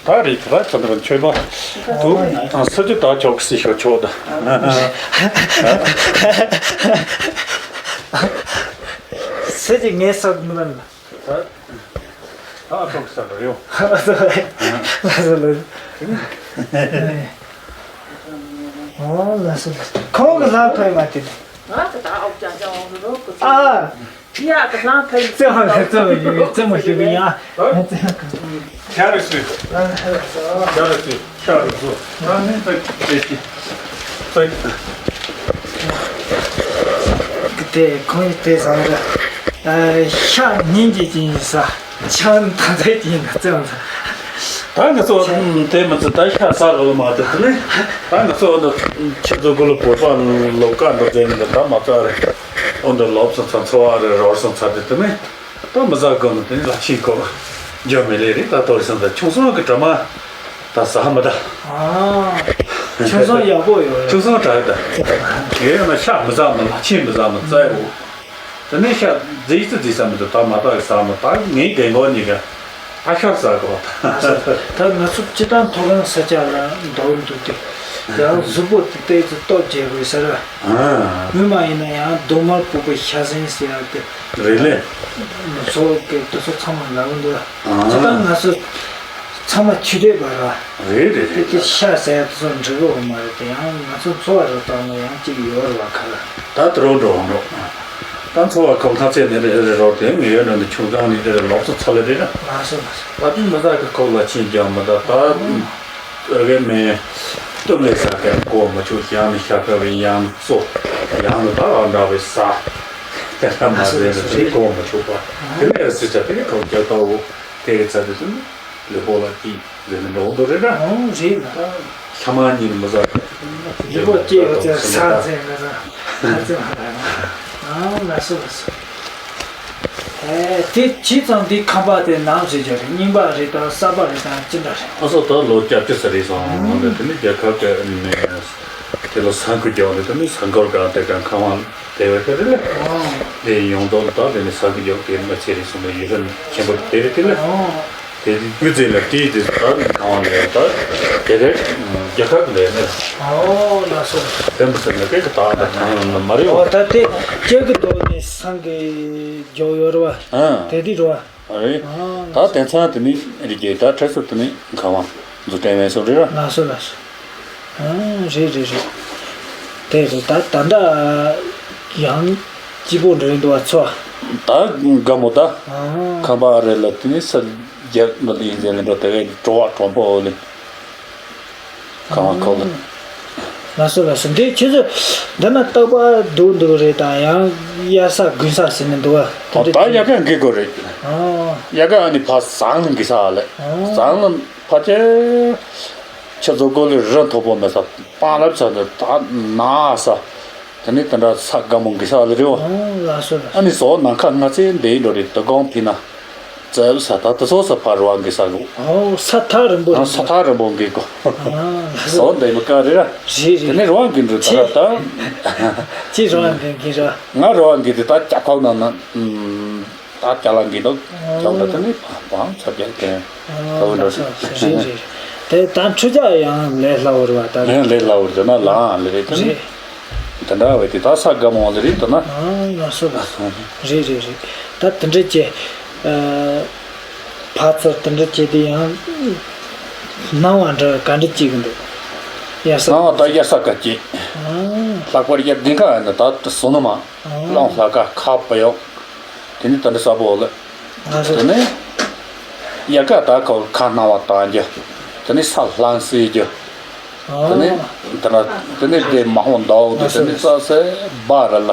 ད་རེད་ད་ཁྱོད་རང་ཆོས་པ་དུ་ས་ཆུ་ད་ཆོག་སྲིད་ཤོག་ཆོག་ད། སྲིད་ཀྱི་ངའི་སོག་མི་ལ། ད་ཨ་ཁོང་ས་རུ་ཡོང་། ལགས་སོ་ལགས་སོ། ཨོ་ལགས་སོ་ལགས་སོ། ཁོང་གི་ལམ་ཐོས་མ་དེ། ང་གི་ད་ཨོ་ཅང་ཅང་ཨོ་རོ་གི། ཨ། ཡ་གི་ལམ་ཐོས། བཙན་བ་བཙན་བ་ཞུ་བཙན་མ་ཞུ་གི་ཡ། ཤ་རུ་སུ། ཤ་རུ་སུ། ཤ་རུ་སུ། ཨ་ནི་ད་དེ་ཅི། ད་དེ་ཁོང་དེ་བཟང་ར། ཤ་ཉིན་གྱི་ཅིང་ས། ཆང་ད་ཚད་ཀྱིས་ན་བཙན་བ། ད་ང་ཚོ་དེ་མི་ཚེ་ད་ཤ་ཟ་རོ་མ་དེ་དེ་ནི། ད་ང་ཚོ་འདི་ཆུ་ཚོད་དགུ་ལ་བོད་པ་ལོ་ཀ་འདི་ཟེར་ནི་ད་མ་ཚ་རེད། འོ་འདི་ལོབས་སོང་ཚ་འཚོ་བ་རེད་རོལ་སོང་ཚ་དེ་དེ་ནི། ད་མི་ཟ་དགོས་ནི་དེ་ནི་ལ་ཕྱིན་གོ། འཇོ་མི་ལེ་རེད་ད་དོར་སོང་ད་ཆུང་སོང་གི་གྲ་མ་ད་ཟ་མི་ད། ཨ། ཆུང་སོང་ཡག་པོ་ཡོད་ཆུང་སོང་གྲ་ད། ཡོད་ན་ཤ་མི་ཟ་མི་ལ་ཕྱིན་མི་ཟ་མི་ཙའི་འོ། དེ་ནས་ཤ་རྫིས་སུ་རྫིས་ས་མི་འདུག་ད་མ་དག་ས་མི་དག་ངའི་རྒན་གོག་གཉིས་ཀ་ཨ་ཤར་ཟ་གོ། ད་ང་ཚོ་སྤྱི་བཏང་མཐོ་སྒང་ས་ཆ་ལ་འདུག་འདུག་སྟེ། ཡང་གཟུགས་པོ་དེ་ཏོག་ཙམ་བརྗེ་དགོས་ཟེར། སྔོན་མ་ཡིན་ན་ཡང་རྡོག་མར་ཕུབ་པའི་ཤ་ཟན་ཟེར་ཡག་དེ། རེད་ལེ། ཚོ་གི་དེ་ཚོ་ཚང་མ་ལབ་འདུག་སྤྱི་བཏང་ང་ཚོ། ཚང་མ་ཆུ་དྲེག་པ་ར། རེད་རེད་རེད། དེ་ཤ་ཟ་ཡ་དེ་ཚོ་འགྲིག་གི་ཡོད་མ་རེད་དེ་ཡང་ང་ཚོ་འཚོ་བ་རོལ་སྟངས་ལ་ཡང་གཅིག་ཡོད་རེད་བ་ཁ་ལ། ད་དུ་རོགས་འགྲོ་འོང་རོགས། ད་འཚོ་བ་ཁོ་ཁ་ཚད་ནས་རེ་རེ་རོགས་དེ་ངས་ཡོད་ན་འདི་ཆུང་ཚང་ནས་རེ་རེ་ལོག་སོ་ཚ་ལ་རེད་ན། ལགས་སོ་ལགས་སོ། ད་དུས་མི་ཟ་གི་ཁོག་ལ་ཕྱིན་ཀྱང་མི་ད་ད། ཨ་གེ་མེ། སྟོབས་ལས་ཟ་ག་གོ་མ་ཆོག་ཡང་ནི་ཤ་ཁ་བའི་ཡང་གསོ། ཡང་ནི་ད་རང་འདྲ་བའི་ཟ། དེ་ལ་མ་ཟེར་ན་རེ་གོ་མ་ཆོག་པ། དེ་ནས་རེ་ཟེར་ཆ་དེ་ནི་ཁོང་རྒྱག་ད་འོ། དེ་གི་ཚ་དེ་ཚོ་ནི་ལུས་པོ་ལ་ཀི་ཟེར་ནས་འགྲོ་འདུག་རེད་ན། ཨོ་རེད་ན། ཤ་མ་གཉིས་མི་ཟ། ལུས་པོ་སྐྱེ་ཡོད་ཚད་ཟ་ཟེར་ན་ཟ། ཨ་ཙི་མ་རེད་ན། ཨ་ལ་སོ་ལ་སོ། ཨེ། དེ་བྱས་ཙང་དེ་ཁང་པ་དེ་ནམ་ཟེར་རྒྱུ་རེད། རྙིང་པ་རེད་དམ་གསར་པ་རེད་དམ་ཅི་འདྲ་རེད། ཨ་སོ་ད་ལོ་བརྒྱད་ཅུ་ཙམ་རེད་སོང་། ཨང་། དེ་ནས་རྒྱལ་ཁབ་ཀྱི་ནས་དེ་ལ་ས་ཁུལ་རྒྱག་ནས། དེ་ནས་ས་འགོར་གང་དེ་གང་ཁང་བ་དེ་བས་ཀ་རེད་ལ། ཨང་། དེ་ཡོང་དོག་ད་དེ་ནས་ས་ཁུལ་རྒྱག་དེ་མ་ཆེ་རེད་སོང་། ཡུལ་ལྷ་ཆེན་པོ་དེ་རེད་དེ་ལ། ཨང་། དེ་དུས་ཚོད་ལ་དེའི་དུས་ད་ནི་གང་བ་ལས་ད་དེ་རེད། རྒྱལ་ཁབ་ལས་ནི། ཨོ་ལགས་སོ། དེ་མི་ཟེར་ན་སྐད་ཀྱི་ད་ད་གང་ཡོང་ན་མ་རེད། ཨོ་ད་དེ་སྐྱེ་གི་དོག་ནས་སང་གི་རྒྱོ་ཡོར་བ། ཨང་། དེ་དུས་རོ། ཨ་རེད། ཨང་། ད་དེང་སང་དེ་ནི་རིག་གི་ད་ཁྲ་སུ་དེ་ནི་གང་བ་འཛུགས་སྐྲན་བས་སོ་རེད་ར། ལགས་སོ་ལགས་སོ། ཨང་། རེད་རེད་རེད། དེ་རེད། ད་ད་ད་ཡང་སྐྱིད་པོ་འགྲོ་ཡིན་འདུག་བ་ཚོ། ད་དགའ་མོ་ད། ཨང་། ཁམས་པ་རེད་ལ་དེ་ནི་ས་རྒྱག་མི་ལ་ཡིན་ཟེར་ལེ་འགྲོ་དེ་གའི་བྲོ་བ་གྲོང་པོ་ལེ། ཁམས་པ་ཁོ་ལ། ལགས་སོ་ལགས་སོ། འདི་ཁྱེད་ཚོ་འདི་ན་རྟག་པར་འདུག་འདུག་རེད་དམ། ཡང་གཡར་ས་དགུན་ས་ཟེར་ནས་འདུག་བ། ཨོ་ད་དེ་འདྲ་དབྱར་ཁ་འགི་དགོས་རེད། ཨང་། དབྱར་ཁ་ཨ་ནི་ཕ་ཟངས་ལ་འགི་ས་ལེ། ཨང་། ཟངས་ལ་ཕ་ཆེ། ཁྱེད་ཚོ་ཀོ་ལི་རི་མཐོ་པོ་མེད་ས་སྤང་ལབ་ས་འདི་ད་ན་ས། དེ་ནས་དེ་འདྲ་ས་དགའ་མོ་འགི་ས་ལེ་རེད་བ། ཨང་། ལགས་སོ་ལགས་སོ། ཨ་ནི་སོ་ནམ་མཁའ་ང་ཚེ་འདི་འགྲོ་རེད། དུ་གོང་ཕི་ན། ཙབ་ས་ད་དུ་སོ་ས་ཕ་རུ་བ་འགི་ས་གོ། ཨོ་ས་ཐག་རིང་པོ། ཨ་ས་ཐག་རིང་པོ་འགི་གོ། ཨ་ལགས་སོ། སོ་འདི་མི་ཀ་རེ་ར། རེད་རེད། དེ་ནས་རུ་བ་འགི་འགྲོ་ད་ར་ད། ཅི་རུ་བ་འགི་འགི་ར། ང་རུ་བ་འགི་དེ་ད་ཀྱ་ཁོག་ན་ན། ད་ཀྱ་ལ་འགི་འདུག་ཀྱ་ལ་དེ་ནས་བང་ཚ་རྒྱལ་དེ། ཨ་ད་འོ་འདྲ་ལགས་སོ། རེད་རེད། དེ་ད་འཕྲུལ་ཆས་ཡང་ལས་སླ་བོ་རེད་བ་ད། ཡང་ལས་སླ་བོ་རེད་ན་ལའང་ལས་རེད་དེ་ནས། རེད། དེ་འདྲ་བས་དེ་ད་ས་དགའ་མོ་ལ་རེད་དོ་ན། ཨ་ལགས་སོ་ལགས་སོ། རེད་རེད་རེད། ད་དེ་འདྲ་བྱས། ཨ། ཕར་ཚུར་དེ་འདྲ་བྱས་དེ་ཡང་སྣང་བ་འདྲ་ག་འདྲ་སྐྱེ་གི་འདུག་དབྱར་ས། སྣང་བ་ད་དབྱར་ས་ག་སྐྱེ། ཨ། ལྷག་པར་དབྱར་དགུན་ཁ་ཡིན་ན་ད་བསོད་ནམས་མ། ཨ། གླང་ལྷ་ཁ་ཁ་བ་ཡོག་དེ་ནི་དེ་འདྲ་ས་བོ་ལ། ང་ཚོ། དེ་ནི་དབྱར་ཁ་ད་ཁ་ཁ་སྣང་བ་དང་རྒྱུ། དེ་ནི་ས་ལྷང་སེ་རྒྱུ། དེ་ནས་ཨ་དེ་ན་དེ་ནས་དེ་མ་ཧོང་ཟླ་འོག་དེ་དེ་ནས་ས་སེ་བ་ར་ལ་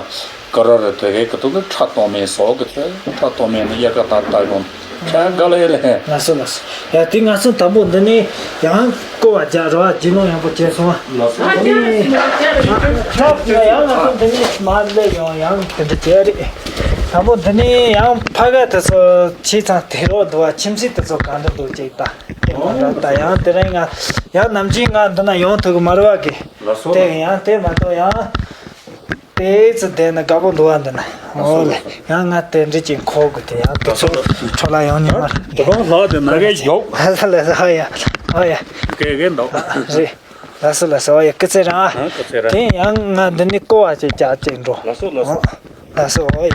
ཀ་ར་ར་དེ་གའི་ཀ་ཏུ་ནི་ཁྲ་གཏོང་མེད་སོགས་ཀྱི་ཚེ་ཁྲ་གཏོང་མེད་ནི་དབྱར་ཁ་ད་ལྟ་ཡོང་ཁྱ་ག་ལ་ཡེ་ལེ། ལགས་སོ་ལགས་སོ། ཡ་དེ་ང་ཚོ་དང་པོ་འདི་ནས་ཡང་བསྐོར་བ་རྒྱག་རོགས་རྗེས་ལོང་ཡག་པོ་བྱས་སོང་ཨ། ལགས་སོ། ཨ་ནི་ཡང་ང་ཚོ་འདི་ནས་མར་སླེབས་ཡོང་ཡང་དེ་འདྲ་བྱས་རེད། དང་པོ་འདི་ནས་ཡང་ཕ་ག་དེ་ཚོ་བྱས་ཙང་དེ་རོགས་འདུག་བ། ཁྱིམ་མཚེས་དེ་ཚོ་གང་འདྲ་འདུག་ཅིག་ད། དེ་མ་འདྲ་ད་ཡང་དེ་རིང་ང་ཡང་ནམ་རྒྱུན་ང་འདི་ན་ཡོང་ཐུབ་གི་མ་རེད་བ་གི། ལགས་སོ། དེ་ཡང་དེ་མ་གཏོགས་ཡང་དེ་ཚོ་བསྡད་ན་དགའ་པོ་འདུག་བ་འདི་ན། ཨོ་ལེ། ཡང་ང་དེ་འདྲ་ཅིག་འཁོར་དགོས་དེ་ཡང་དེ་ཚོ་འཕྲོ་ལ་ཡོང་ཉན་མ་རེད། དེ་གང་ལྷག་དེ་ན་གས་ཡོག་ལ་ལ་ཧ་ཡ་ཧ་ཡ། གས་གས་འདུག་རེད། ལགས་སོ་ལགས་སོ། ཨོ་ཡ་སྐུ་ཚེ་རིང་ཨ། ཨ་སྐུ་ཚེ་རིང་། དེ་ཡང་ང་འདི་ནས་བསྐོར་བ་ཅིག་རྒྱག་ཅིག་འགྲོ། ལགས་སོ་ལགས་སོ། ལགས་སོ། ཨོ་ཡ།